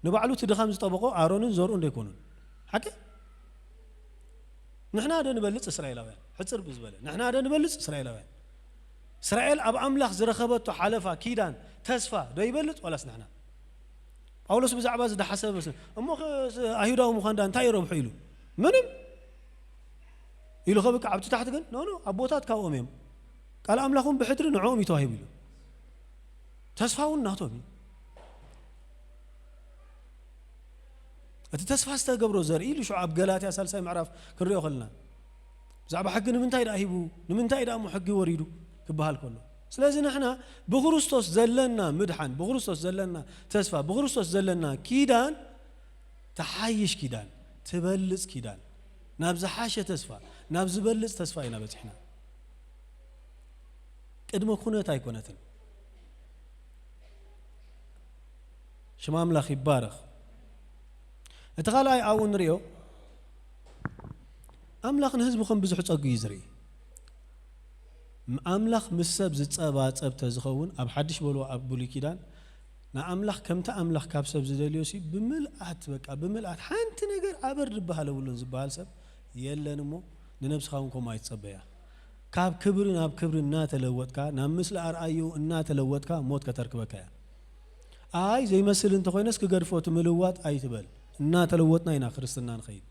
ንባዕሉ እቲ ድኻም ዝጠበቖ ኣሮንን ዘርኡን ዶ ኣይኮኑን? ሓቂ? ንሕና ዶ ንበልጽ እስራኤላውያን? ሕጽር ብዝበለ፣ ንሕና ዶ ንበልጽ እስራኤላውያን? እስራኤል ኣብ ኣምላኽ ዝረኸበቶ ሓለፋ፣ ኪዳን፣ ተስፋ ዶ ይበልጽ ዋላስ ንሕና? ጳውሎስ ብዛዕባ እዚ ዝሓሰበ፣ እሞ ኸ-፣ ኣይሁዳዊ ምዃን ዳ እንታይ ይረብሑ ኢሉ? ምንም ኢሉ ኸብቅዕ ኣብቲ ታሕቲ ግን፣ ኖ፣ ኖ፣ ኣቦታት ካብኦም እዮም። ቃል ኣምላኽ እውን ብሕድሪ ንዕኦም እዩ ተዋሂቡ ኢሉ። ተስፋ እውን ናቶም እዩ። እቲ ተስፋ ዝተገብሮ ዘርኢ ኢሉ ሽዑ ኣብ ገላትያ ሳልሳይ ምዕራፍ ክንሪኦ ከለና፣ ብዛዕባ ሕጊ ንምንታይ ደኣ ሂቡ? ንምንታይ ደኣ እሞ ሕጊ ወሪዱ? ክበሃል ከሎ። ስለዚ ንሕና ብክርስቶስ ዘለና ምድሓን፣ ብክርስቶስ ዘለና ተስፋ፣ ብክርስቶስ ዘለና ኪዳን፣ ትሓይሽ ኪዳን፣ ትበልጽ ኪዳን፣ ናብ ዝሓሸ ተስፋ፣ ናብ ዝበልጽ ተስፋ ኢና በጺሕና። ቅድመ ኩነት ኣይኮነትን። ሽም ኣምላኽ ይባረኽ። እቲ ካልኣይ ኣብኡ ንሪኦ፣ ኣምላኽ ንህዝቡ ከም ብዙሕ ጸጉ እዩ ዝርኢ። ኣምላኽ ምስ ሰብ ዝጸባጸብ ተዝኸውን፣ ኣብ ሓድሽ በልዎ ኣብ ብሉይ ኪዳን፣ ንኣምላኽ ከምቲ ኣምላኽ ካብ ሰብ ዝደልዮ ሲ ብምልኣት፣ በቃ ብምልኣት፣ ሓንቲ ነገር ኣበር ዝበሃል የብሉን ዝበሃል ሰብ የለን እሞ፣ ንነብስኻ እውን ከምኡ ኣይትጸበያ። ካብ ክብሪ ናብ ክብሪ እናተለወጥካ፣ ናብ ምስሊ ኣርኣዩ እናተለወጥካ ሞት ከተርክበካ እያ። ኣይ ዘይመስል እንተኾይነስ ክገድፎ እቲ ምልዋጥ ኣይትበል። እናተለወጥና ኢና ክርስትና ንኸይድ።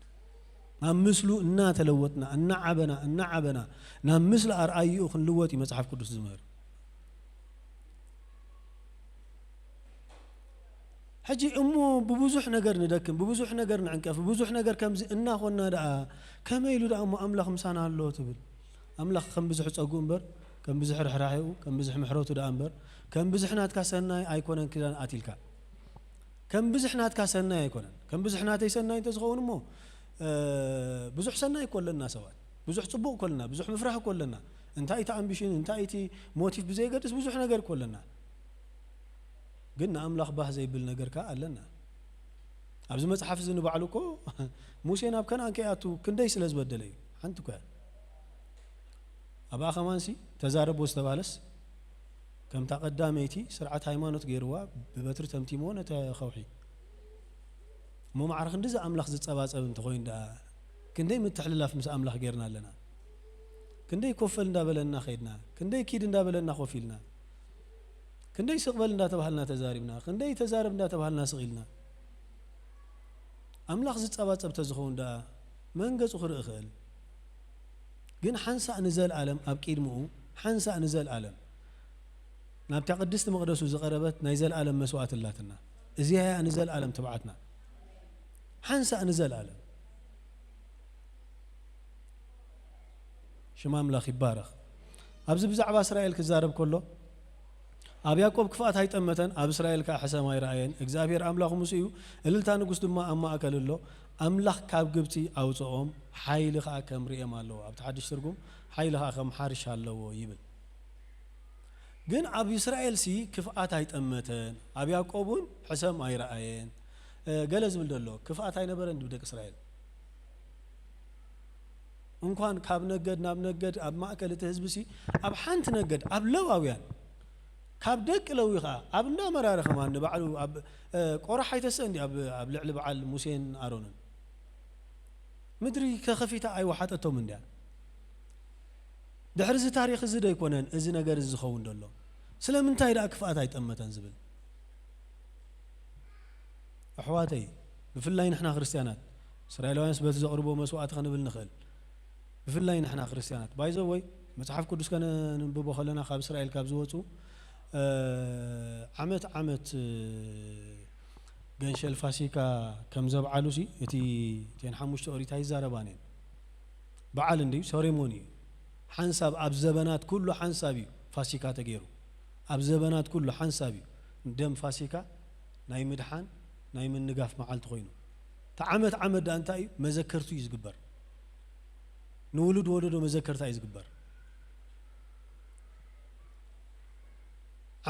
ናብ ምስሉ እናተለወጥና፣ እናዓበና፣ እናዓበና፣ ናብ ምስሊ ኣርኣይኡ ክንልወጥ እዩ መጽሓፍ ቅዱስ ዝምህር። ሕጂ እሞ ብብዙሕ ነገር ንደክም፣ ብብዙሕ ነገር ንዕንቀፍ፣ ብብዙሕ ነገር ከምዚ እናኾንና ደኣ ከመይ ኢሉ ደኣ እሞ ኣምላኽ ምሳና ኣሎ ትብል? ኣምላኽ ከም ብዝሕ ጸጉኡ እምበር፣ ከም ብዝሕ ርሕራሕኡ፣ ከም ብዝሕ ምሕረቱ ደኣ እምበር፣ ከም ብዝሕ ናትካ ሰናይ ኣይኮነን ኪዳን ኣትልካ። ከም ብዝሕ ናትካ ሰናይ ኣይኮነን። ከም ብዝሕ ናተይ ሰናይ እንተዝኸውን እሞ፣ እ፣ ብዙሕ ሰናይ እኮ ኣለና ሰባት። ብዙሕ ጽቡቕ እኮ ኣለና፣ ብዙሕ ምፍራህ እኮ ኣለና። እንታይ እቲ ኣምቢሽን፣ እንታይ እቲ ሞቲቭ ብዘይገድስ ብዙሕ ነገር እኮ ኣለና። ግን ንኣምላኽ ባህ ዘይብል ነገር ከኣ ኣለና። ኣብዚ መጽሓፍ እዚ ንባዕሉ እኮ ሙሴ ናብ ከነኣን ከይኣቱ ክንደይ ስለ ዝበደለ እዩ። ሓንቲ እኮ እያ። ኣብኣ ከማንሲ ተዛረቦ ዝተባለስ ከምታ ቀዳመይቲ ስርዓት ሃይማኖት ገይርዋ ብበትሪ ተምቲምዎ ነቲ ከውሒ። እሞ ማዕረ ክንድዚ ኣምላኽ ዝጸባጸብ እንተኾይኑ ደኣ ክንደይ ምትሕልላፍ ምስ ኣምላኽ ጌርና ኣለና? ክንደይ ኮፈል እንዳበለና ኸይድና? ክንደይ ኪድ እንዳበለና ኮፍ ኢልና? ክንደይ ስቕ በል እንዳተባሃልና ተዛሪብና? ክንደይ ተዛረብ እንዳተባሃልና ስቕ ኢልና? ኣምላኽ ዝጸባጸብ ተዝኸውን ደኣ መን ገጹ ክርኢ ይኽእል? ግን ሓንሳእ ንዘልኣለም ኣብ ቅድምኡ፣ ሓንሳእ ንዘልኣለም ናብታ ቅድስቲ መቕደሱ ዝቐረበት ናይ ዘልኣለም መስዋእቲ ኣላትና። እዚኣ እያ ንዘልኣለም ትብዓትና። ሓንሳእ ንዘልኣለም። ሽም ኣምላኽ ይባረኽ። ኣብዚ ብዛዕባ እስራኤል ክዛረብ ከሎ፣ ኣብ ያዕቆብ ክፍኣት ኣይጠመተን፣ ኣብ እስራኤል ከኣ ሕሰም ኣይረኣየን። እግዚኣብሔር ኣምላኹ ምስኡ እዩ፣ እልልታ ንጉስ ድማ ኣብ ማእከል ኣሎ። ኣምላኽ ካብ ግብጺ ኣውጽኦም፣ ሓይሊ ከኣ ከም ርእየም ኣለዎ። ኣብቲ ሓድሽ ትርጉም፣ ሓይሊ ከኣ ከም ሓርሽ ኣለዎ ይብል። ግን ኣብ እስራኤልሲ ክፍኣት ኣይጠመተን፣ ኣብ ያዕቆብ እውን ሕሰም ኣይረኣየን። እ፣ ገለ ዝብል ዘሎ፣ ክፍኣት ኣይነበረን ድብ ደቂ እስራኤል። እንኳን ካብ ነገድ ናብ ነገድ ኣብ ማእከል እቲ ህዝቢ ሲ ኣብ ሓንቲ ነገድ ኣብ ለዋውያን ካብ ደቂ ለዊ ኸኣ ኣብ እንዳ መራሪ ከማን ንባዕሉ ኣብ፣ እ፣ ቆራሕ ኣይተስእን ድዩ ኣብ፣ ኣብ ልዕሊ በዓል ሙሴን ኣሮንን? ምድሪ ከኸፊታ ኣይወሓጠቶምን ድያ? ድሕሪ እዚ ታሪኽ እዚ ዶ ኣይኮነን እዚ ነገር እዚ ዝኸውን ዘሎ? ስለምንታይ ደኣ ክፍኣት ኣይጠመተን ዝብል? ኣሕዋተይ፣ ብፍላይ ንሕና ክርስትያናት፣ እስራኤላውያንስ በቲ ዘቕርብዎ መስዋእቲ ክንብል ንኽእል። ብፍላይ ንሕና ክርስትያናት። ባይ ዘ ወይ፣ መጽሓፍ ቅዱስ ከነንብቦ ከለና ካብ እስራኤል ካብ ዝወጹ፣ እ፣ ዓመት ዓመት፣ እ፣ ገንሸል ፋሲካ ከም ዘብዓሉ ሲ፣ እቲ እተን ሓሙሽተ ኦሪት ኣይዛረባን እየን። በዓል እንድዩ፣ ሴሬሞኒ እዩ። ሓንሳብ ኣብ ዘበናት ኩሉ ሓንሳብ እዩ ፋሲካ ተገይሩ። ኣብ ዘበናት ኩሉ ሓንሳብ እዩ። ደም ፋሲካ ናይ ምድሓን፣ ናይ ምንጋፍ መዓልቲ ኮይኑ። እቲ ዓመት ዓመት ደኣ እንታይ እዩ? መዘከርቱ እዩ ዝግበር። ንውሉድ ወለዶ መዘከርታ እዩ ዝግበር።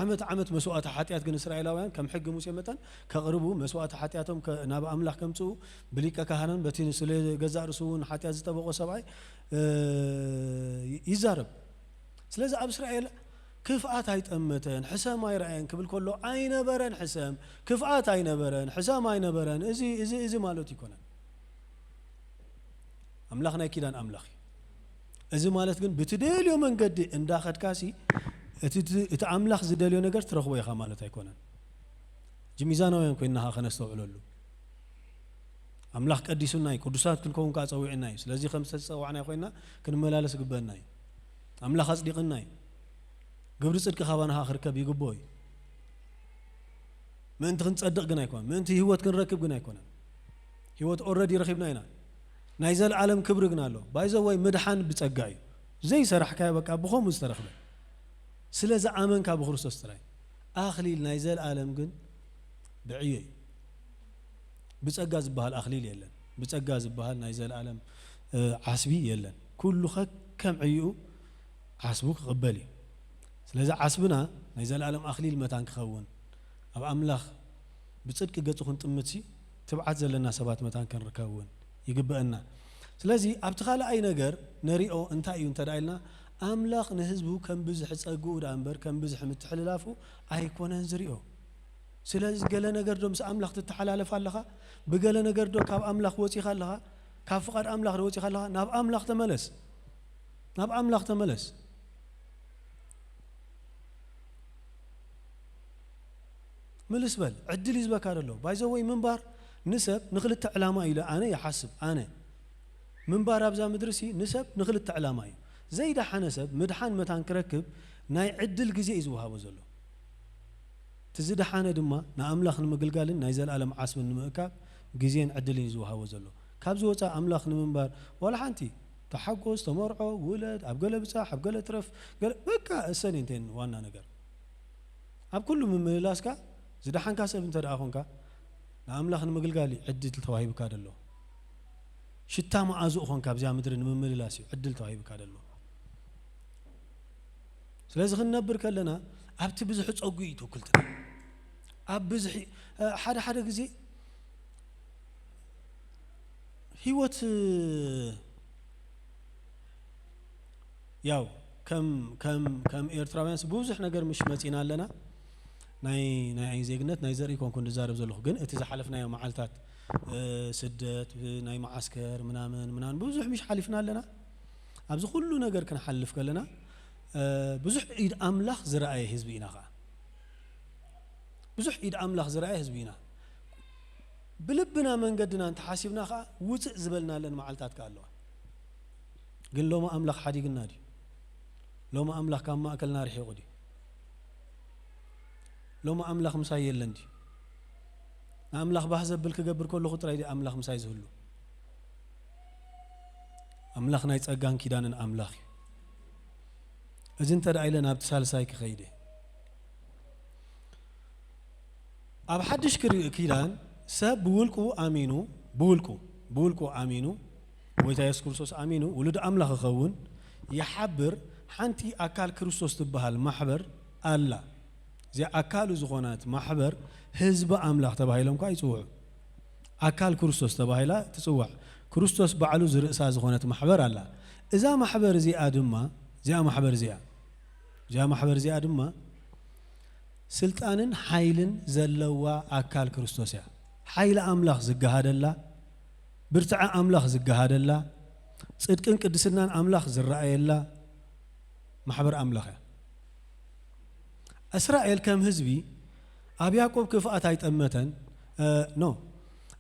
ዓመት ዓመት መስዋእቲ ሓጢኣት ግን እስራኤላውያን ከም ሕጊ ሙሴ መጠን ከቕርቡ፣ መስዋእቲ ሓጢኣቶም ከ-፣ ናብ ኣምላኽ ከምጽኡ፣ ብሊቀ ካህናን በቲ ስለ ገዛእ ርእሱ እውን ሓጢኣት ዝጠበቖ ሰብኣይ፣ እ፣ ይዛረብ። ስለዚ ኣብ እስራኤል ክፍኣት ኣይጠመተን፣ ሕሰም ኣይረኣየን ክብል ከሎ ኣይነበረን ሕሰም፣ ክፍኣት ኣይነበረን፣ ሕሰም ኣይነበረን፣ እዚ፣ እዚ፣ እዚ ማለት ይኮነን። ኣምላኽ ናይ ኪዳን ኣምላኽ እዩ። እዚ ማለት ግን ብትደልዮ መንገዲ እንዳኸድካሲ እቲ፣ እቲ፣ እቲ ኣምላኽ ዝደልዮ ነገር ትረኽቦ ኢኻ ማለት ኣይኮነን። እዚ ሚዛናውያን ኮይንና ኸዓ ከነስተውዕለሉ። ኣምላኽ ቀዲሱና እዩ፣ ቅዱሳት ክንከውን ከኣ ጸዊዕና እዩ። ስለዚ ከም ዝተጸዋዕና ኮይንና ክንመላለስ ይግበአና እዩ። ኣምላኽ ኣጽዲቕና እዩ። ግብሪ ጽድቂ ካባና ኸዓ ክርከብ ይግብኦ እዩ። ምእንቲ ክንጸድቕ ግን ኣይኮነን። ምእንቲ ህይወት ክንረክብ ግን ኣይኮነን። ህይወት ኦልረዲ ረኺብና ኢና። ናይ ዘለኣለም ክብሪ ግን ኣሎ። ባይ ዘ ወይ ምድሓን ብጸጋ እዩ። ዘይሰራሕካዮ በቃ ብኸምኡ ዝተረኽበ። ስለ ዝኣመንካ ብክርስቶስ ጥራይ። ኣኽሊል ናይ ዘለኣለም ግን ብዕዮ እዩ። ብጸጋ ዝበሃል ኣኽሊል የለን። ብጸጋ ዝበሃል ናይ ዘለኣለም፣ እ፣ ዓስቢ የለን። ኩሉ ከከም ዕይኡ ዓስቡ ክቕበል እዩ። ስለዚ ዓስብና ናይ ዘለኣለም ኣኽሊል መታን ክኸውን፣ ኣብ ኣምላኽ ብጽድቂ ገጹ ክንጥምትሲ ትብዓት ዘለና ሰባት መታን ክንርከብ እውን ይግበአና። ስለዚ ኣብቲ ካልኣይ ነገር ነሪኦ እንታይ እዩ እንተ ደኣ ኢልና፣ ኣምላኽ ንህዝቡ ከም ብዝሒ ጸግኡ ደኣ እምበር ከም ብዝሒ ምትሕልላፉ ኣይኮነን ዝሪኦ። ስለዚ ገለ ነገር ዶ ምስ ኣምላኽ ትተሓላለፍ ኣለኻ? ብገለ ነገር ዶ ካብ ኣምላኽ ወጺኻ ኣለኻ? ካብ ፍቓድ ኣምላኽ ዶ ወጺኻ ኣለኻ? ናብ ኣምላኽ ተመለስ። ናብ ኣምላኽ ተመለስ። ምልስ በል፣ ዕድል እዩ ዝበካ ዘሎ። ባይ ዘ ወይ ምንባር ንሰብ ንኽልተ ዕላማ እዩ ኢለ ኣነ ይሓስብ። ኣነ ምንባር ኣብዛ ምድሪ ሲ ንሰብ ንኽልተ ዕላማ እዩ። ዘይደሓነ ሰብ ምድሓን መታን ክረክብ ናይ ዕድል ግዜ እዩ ዝወሃቦ ዘሎ። እቲ ዝደሓነ ድማ ንኣምላኽ ንምግልጋልን ናይ ዘለኣለም ዓስብን ንምእካብ ግዜን ዕድልን እዩ ዝወሃቦ ዘሎ። ካብዚ ወፃእ ኣምላኽ ንምንባር ዋላ ሓንቲ ተሓጎስ፣ ተመርዖ፣ ውለድ፣ ኣብ ገለ ብጻሕ፣ ኣብ ገለ ትረፍ፣ ገለ በቃ እሰን እንተን ዋና ነገር። ኣብ ኩሉ ምምልላስካ ዝደሓንካ ሰብ እንተ ደኣ ኾንካ፣ ንኣምላኽ ንምግልጋል እዩ ዕድል ተዋሂብካ ዘሎ። ሽታ መኣዝኡ ኾንካ ኣብዚኣ ምድሪ ንምምልላስ እዩ ዕድል ተዋሂብካ ዘሎ። ስለዚ ክንነብር ከለና ኣብቲ ብዙሕ ጸጉ እዩ ተወክልትና። ኣብ ብዙሕ፣ እ፣ ሓደ ሓደ ግዜ ህይወት፣ እ፣ ያው ከም፣ ከም፣ ከም ኤርትራውያንስ ብዙሕ ነገር ምሽ መጺና ኣለና። ናይ፣ ናይ ዓይን ዜግነት ናይ ዘርኢ ኮንኩ እንዛረብ ዘለኹ፣ ግን እቲ ዝሓለፍናዮ መዓልታት፣ እ፣ ስደት፣ እ፣ ናይ መዓስከር ምናምን፣ ምናምን ብዙሕ ምሽ ሓሊፍና ኣለና። ኣብዚ ኩሉ ነገር ክንሓልፍ ከለና፣ እ፣ ብዙሕ ኢድ ኣምላኽ ዝረኣየ ህዝቢ ኢና ኸኣ። ብዙሕ ኢድ ኣምላኽ ዝረኣየ ህዝቢ ኢና። ብልብና መንገድና እንተሓሲብና ኸኣ ውጽእ ዝበልናለን መዓልታት ከኣ ኣለዋ። ግን ሎሚ ኣምላኽ ሓዲግና ድዩ? ሎሚ ኣምላኽ ካብ ማእከልና ርሒቑ ድዩ? ሎሚ ኣምላኽ ምሳይ የለን ድዩ? ንኣምላኽ ባህ ዘብል ክገብር ከለኹ ጥራይ ድዩ ኣምላኽ ምሳይ ዝህሉ? ኣምላኽ ናይ ጸጋን ኪዳንን ኣምላኽ እዩ። እዚ እንተ ደኣ ኢለ ናብቲ ሳልሳይ ክኸይድ እየ። ኣብ ሓድሽ ክር-፣ ኪዳን ሰብ ብውልቁ ኣሚኑ፣ ብውልቁ፣ ብውልቁ ኣሚኑ፣ ጎይታ የሱስ ክርስቶስ ኣሚኑ፣ ውሉድ ኣምላኽ ክኸውን ይሓብር፣ ሓንቲ ኣካል ክርስቶስ ትበሃል ማሕበር ኣላ። እዚኣ ኣካሉ ዝኾነት ማሕበር ህዝቢ ኣምላኽ ተባሂሎም ከኣ ይጽውዑ። ኣካል ክርስቶስ ተባሂላ ትጽዋዕ። ክርስቶስ ባዕሉ ዝርእሳ ዝኾነት ማሕበር ኣላ። እዛ ማሕበር እዚኣ ድማ፣ እዚኣ ማሕበር እዚኣ፣ እዚኣ ማሕበር እዚኣ ድማ ስልጣንን ሓይልን ዘለዋ ኣካል ክርስቶስ እያ። ሓይሊ ኣምላኽ ዝገሃደላ፣ ብርትዐ ኣምላኽ ዝገሃደላ፣ ጽድቅን ቅድስናን ኣምላኽ ዝረኣየላ ማሕበር ኣምላኽ እያ። እስራኤል ከም ህዝቢ ኣብ ያዕቆብ ክፍኣት ኣይጠመተን። እ፣ ኖ።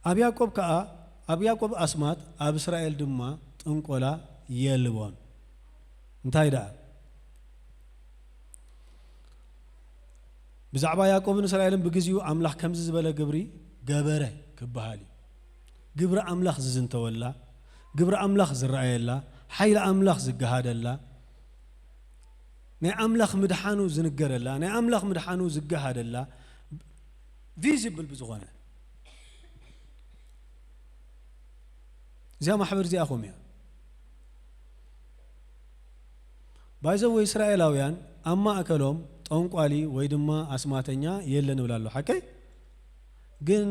ኣብ ያዕቆብ ከኣ፣ ኣብ ያዕቆብ ኣስማት፣ ኣብ እስራኤል ድማ ጥንቆላ የልቦን። እንታይ ደኣ? ብዛዕባ ያዕቆብን እስራኤልን ብግዜኡ ኣምላኽ ከምዚ ዝበለ ግብሪ ገበረ ክበሃል እዩ። ግብሪ ኣምላኽ ዝዝንተወላ፣ ግብሪ ኣምላኽ ዝረኣየላ፣ ሓይሊ ኣምላኽ ዝገሃደላ፣ ናይ ኣምላኽ ምድሓኑ ዝንገረላ፣ ናይ ኣምላኽ ምድሓኑ ዝገሃደላ፣ ቪዚብል ብዝኾነ እዚኣ ማሕበር እዚኣ ኸም እያ። ባይዘው እስራኤላውያን ኣብ ማእከሎም ጠንቋሊ ወይ ድማ ኣስማተኛ የለን እብል ኣሎ። ሓቀይ? ግን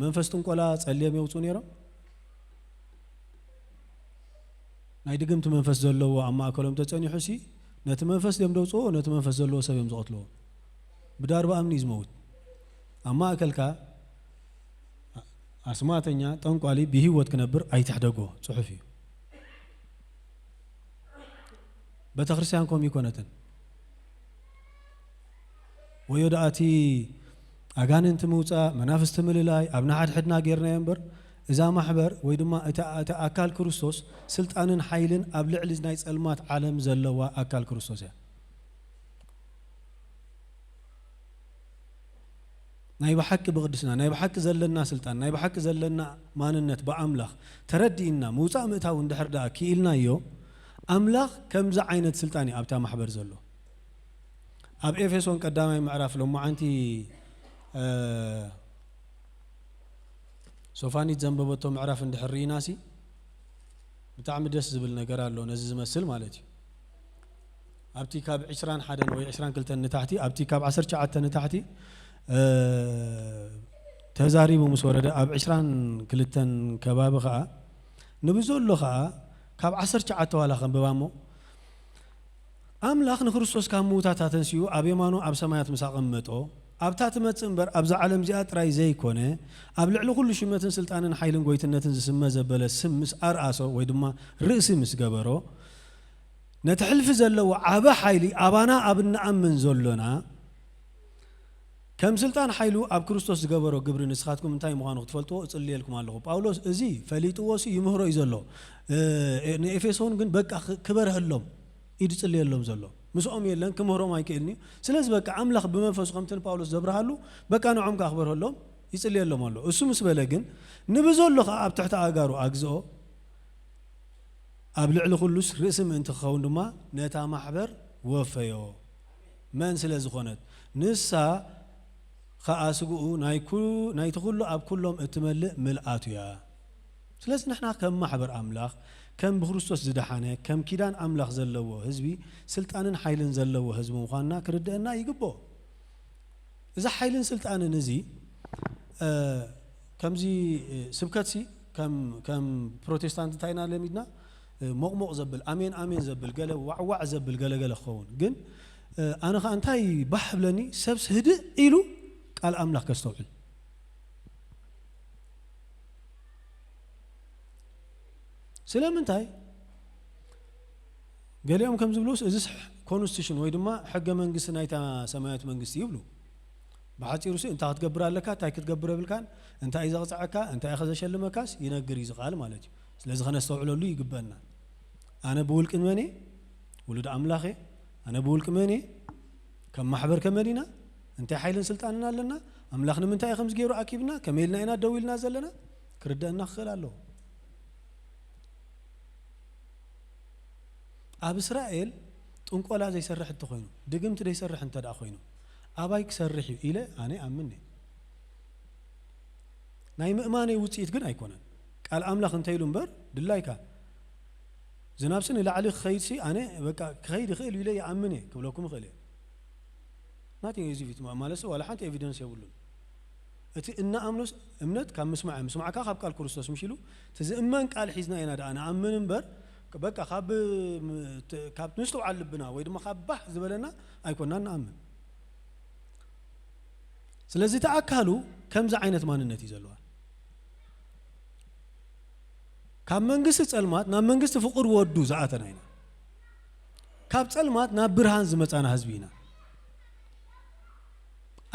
መንፈስ ጥንቆላ ጸልዮም የውጽኡ ነይሮም? ናይ ድግምቲ መንፈስ ዘለዎ ኣብ ማእከሎም ተጸኒሑ ሲ፣ ነቲ መንፈስ ድዮም ደውጽዎ፣ ነቲ መንፈስ ዘለዎ ሰብ እዮም ዝቐትልዎ። ብዳርባ እምኒ እዩ ዝመውት። ኣብ ማእከልካ ኣስማተኛ፣ ጠንቋሊ ብህይወት ክነብር ኣይትሕደጎ፣ ጽሑፍ እዩ። ቤተክርስትያን ከምኡ ይኮነትን። ወዮ ደኣ እቲ ኣጋንንቲ ምውጻእ፣ መናፍስቲ ምልላይ፣ ኣብ ንሓድሕድና ጌርናዮ እምበር፣ እዛ ማሕበር ወይ ድማ እቲ፣ እቲ ኣካል ክርስቶስ ስልጣንን ሓይልን ኣብ ልዕሊ ናይ ጸልማት ዓለም ዘለዋ ኣካል ክርስቶስ እያ። ናይ ብሓቂ ብቕድስና፣ ናይ ብሓቂ ዘለና ስልጣን፣ ናይ ብሓቂ ዘለና ማንነት ብኣምላኽ ተረዲእና ምውጻእ ምእታው እንድሕር ደኣ ክኢልናዮ፣ ኣምላኽ ከምዚ ዓይነት ስልጣን እዩ ኣብታ ማሕበር ዘሎ። ኣብ ኤፌሶን ቀዳማይ ምዕራፍ ሎማዓንቲ፣ እ፣ ሶፋኒት ዘንበበቶ ምዕራፍ እንድሕር ርኢናሲ፣ ብጣዕሚ ደስ ዝብል ነገር ኣሎ፣ ነዚ ዝመስል ማለት እዩ። ኣብቲ ካብ ዕስራን ሓደን ወይ ዕስራን ክልተን ንታሕቲ፣ ኣብቲ ካብ ዓሰርተ ትሽዓተ ንታሕቲ፣ እ፣ ተዛሪቡ ምስ ወረደ፣ ኣብ ዕስራን ክልተን ከባቢ ኸኣ፣ ንብዘሎ ኸኣ፣ ካብ ዓሰርተ ትሽዓተ ዋላ ከንብባ እሞ፣ ኣምላኽ ንክርስቶስ ካብ ምዉታት ኣተንሲኡ ኣብ የማኑ ኣብ ሰማያት ምስ ኣቐመጦ፣ ኣብታ ትመጽእ እምበር ኣብዛ ዓለም እዚኣ ጥራይ ዘይኮነ፣ ኣብ ልዕሊ ኩሉ ሽመትን ስልጣንን ሓይልን ጎይትነትን ዝስመ ዘበለ ስም ምስ ኣርኣሶ ወይ ድማ ርእሲ ምስ ገበሮ፣ ነቲ ሕልፊ ዘለዎ ዓቢ ሓይሊ ኣባና ኣብ እንኣምን ዘሎና ከም ስልጣን ሓይሉ ኣብ ክርስቶስ ዝገበሮ ግብሪ ንስኻትኩም እንታይ ምዃኑ ክትፈልጥዎ እጽልየልኩም ኣለኹ። ጳውሎስ እዚ ፈሊጥዎሲ ይምህሮ እዩ ዘሎ። እ፣ ንኤፌሶን ግን በቃ ክ-፣ ክበርሀሎም እዩ ዝጽልየሎም ዘሎ። ምስኦም የለን፣ ክምህሮም ኣይክእልን እዩ። ስለዚ በቃ ኣምላኽ ብመንፈሱ ከምቲ ንጳውሎስ ዘብርሃሉ በቃ ንዖም ከኣ ክበርሀሎም ይጽልየሎም ኣሎ። እሱ ምስ በለ ግን ንብዘሎ ከኣ ኣብ ትሕቲ ኣእጋሩ ኣግዝኦ፣ ኣብ ልዕሊ ኩሉስ ርእሲ ምእንቲ ክኸውን ድማ ነታ ማሕበር ወፈዮ። መን ስለ ዝኾነት ንሳ ኸኣ ስግኡ ናይ ኩ-፣ ናይቲ ኩሉ ኣብ ኩሎም እትመልእ ምልኣቱ እያ። ስለዚ ንሕና ከም ማሕበር ኣምላኽ፣ ከም ብክርስቶስ ዝደሓነ፣ ከም ኪዳን ኣምላኽ ዘለዎ ህዝቢ፣ ስልጣንን ሓይልን ዘለዎ ህዝቢ ምዃንና ክርድአና ይግብኦ። እዚ ሓይልን ስልጣንን እዚ፣ እ፣ ከምዚ፣ እ፣ ስብከትሲ ከም፣ ከም ፕሮቴስታንት እንታይ ኢና ለሚድና? እ፣ ሞቕሞቕ ዘብል፣ ኣሜን ኣሜን ዘብል፣ ገለ ዋዕዋዕ ዘብል፣ ገለ ገለ ክኸውን። ግን፣ እ፣ ኣነ ኸኣ እንታይ ባህ ብለኒ፣ ሰብስ ህድእ ኢሉ ቃል ኣምላኽ ከስተውዕል። ስለምንታይ? ገሊኦም ከም ዝብሉስ፣ እዚስ ኮንስቲቱሽን ወይ ድማ ሕገ መንግስቲ ናይታ ሰማያዊት መንግስቲ ይብሉ። ብሓጺሩ ሲ፣ እንታይ ክትገብር ኣለካ፣ እንታይ ክትገብር የብልካን፣ እንታይ እዩ ዘቕጽዐካ፣ እንታይ እዩ ዘሸልመካስ ይነግር እዩ እዚ ቃል ማለት እዩ። ስለዚ ከነስተውዕለሉ ይግበአና። ኣነ ብውልቂ መን እየ? ውሉድ ኣምላኽ እየ። ኣነ ብውልቂ መን እየ? ከም ማሕበር ከመን ኢና? እንታይ ሓይልን ስልጣንን ኣለና? ኣምላኽ ንምንታይ እዩ ከምዚ ገይሩ ኣኪብና? ከመይ ኢልና ኢና ደው ኢልና ዘለና? ክርደአና ክኽእል ኣለዎ። ኣብ እስራኤል ጥንቆላ ዘይሰርሕ እንተኾይኑ፣ ድግምቲ ዘይሰርሕ እንተ ደኣ ኮይኑ፣ ኣባይ ክሰርሕ እዩ ኢለ ኣነ ኣምን እየ። ናይ ምእማነይ ውጽኢት ግን ኣይኮነን። ቃል ኣምላኽ እንተ ኢሉ እምበር፣ ድላይካ ዝናብሲ ንላዕሊ ክኸይድሲ፣ ኣነ በቃ ክኸይድ ይኽእል ኢለ ይኣምን እየ ክብለኩም እኽእል እየ። ናተይ እዚ ፊት ማ-፣ ማለትሲ ዋላ ሓንቲ ኤቪደንስ የብሉን። እቲ እንኣምኖስ እምነት ካብ ምስማዕ እዩ። ምስማዕካ ካብ ቃል ክርስቶስ፣ ምሽ ኢሉ፣ እቲ ዝእመን ቃል ሒዝና ኢና ደኣ ንኣምን እምበር፣ በቃ ካብ ም-፣ ት-፣ ካብ ንስተውዓል ልብና ወይ ድማ ካብ ባህ ዝበለና ኣይኮናን ንኣምን። ስለዚ እቲ ኣካሉ ከምዚ ዓይነት ማንነት እዩ ዘለዋ። ካብ መንግስቲ ጸልማት ናብ መንግስቲ ፍቑር ወዱ ዝኣተና ኢና። ካብ ጸልማት ናብ ብርሃን ዝመጻና ህዝቢ ኢና።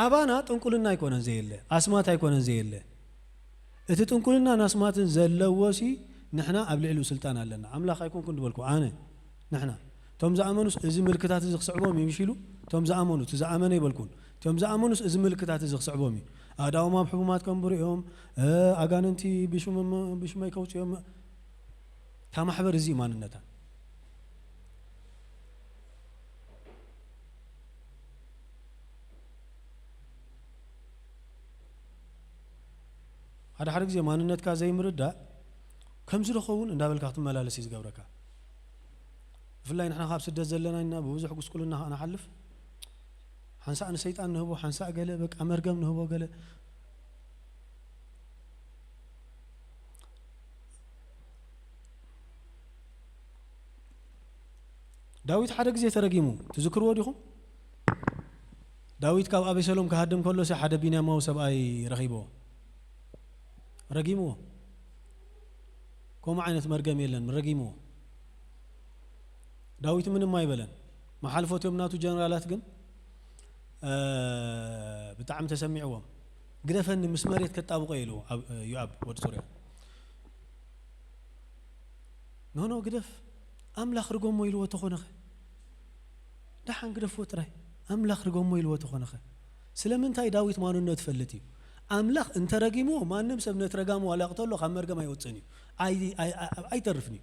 ኣባና ጥንቁልና ኣይኮነን ዘየለ፣ ኣስማት ኣይኮነን ዘየለ። እቲ ጥንቁልናን ኣስማትን ዘለዎሲ ንሕና ኣብ ልዕሊኡ ስልጣን ኣለና። ኣምላኽ ኣይኮንኩን ዝበልኩ ኣነ፣ ንሕና። እቶም ዝኣመኑስ እዚ ምልክታት እዚ ክስዕቦም እዩ፣ ምሽ ኢሉ? እቶም ዝኣመኑ፣ እቲ ዝኣመነ ይበልኩን። እቶም ዝኣመኑስ እዚ ምልክታት እዚ ክስዕቦም እዩ። ኣእዳዎም ኣብ ሕሙማት ከንብሩ እዮም፣ እ፣ ኣጋንንቲ ብሽመ-፣ ብሽመይ ከውፅኡ እዮም። እታ ማሕበር እዚ እዩ ማንነታ። ሓደ ሓደ ግዜ ማንነትካ ዘይምርዳእ ከምዚ ዶ ኸውን እንዳበልካ ክትመላለስ እዩ ዝገብረካ። ብፍላይ ንሕና ካብ ስደት ዘለና ኢና ብብዙሕ ጉስቁልና ንሓልፍ። ሓንሳእ ንሰይጣን ንህቦ፣ ሓንሳእ ገለ በቃ መርገም ንህቦ ገለ። ዳዊት ሓደ ግዜ ተረጊሙ፣ ትዝክርዎ ዲኹም? ዳዊት ካብ ኣቤሰሎም ክሃድም ከሎ፣ ሲ ሓደ ቢንያማዊ ሰብኣይ ረኺብዎ። ረጊምዎ። ከምኡ ዓይነት መርገም የለን፣ ረጊምዎ። ዳዊት ምንም ኣይበለን። መሓልፎ እትዮም ናቱ ጀነራላት ግን፣ እ፣ ብጣዕሚ ተሰሚዕዎም። "ግደፈኒ፣ ምስ መሬት ከጣብቆ" ኢሉ ኣብ-፣ ዮኣብ ወዲ ሶርያ። "ኖ፣ ኖ፣ ግደፍ፣ ኣምላኽ ርገሞ" ኢልዎ ተኾነኸ? ደሓን ግደፍዎ ጥራይ፣ ኣምላኽ ርገሞ ኢልዎ ተኾነኸ? ስለምንታይ ዳዊት ማንነቱ ይፈልጥ እዩ። ኣምላኽ እንተረጊምዎ፣ ማንም ሰብ ነቲ ረጋሚ ዋላ ይቕተሎ፣ ካብ መርገም ኣይወጽእን እዩ። ኣይ-፣ ኣይ-፣ ኣይ-፣ ኣይተርፍን እዩ።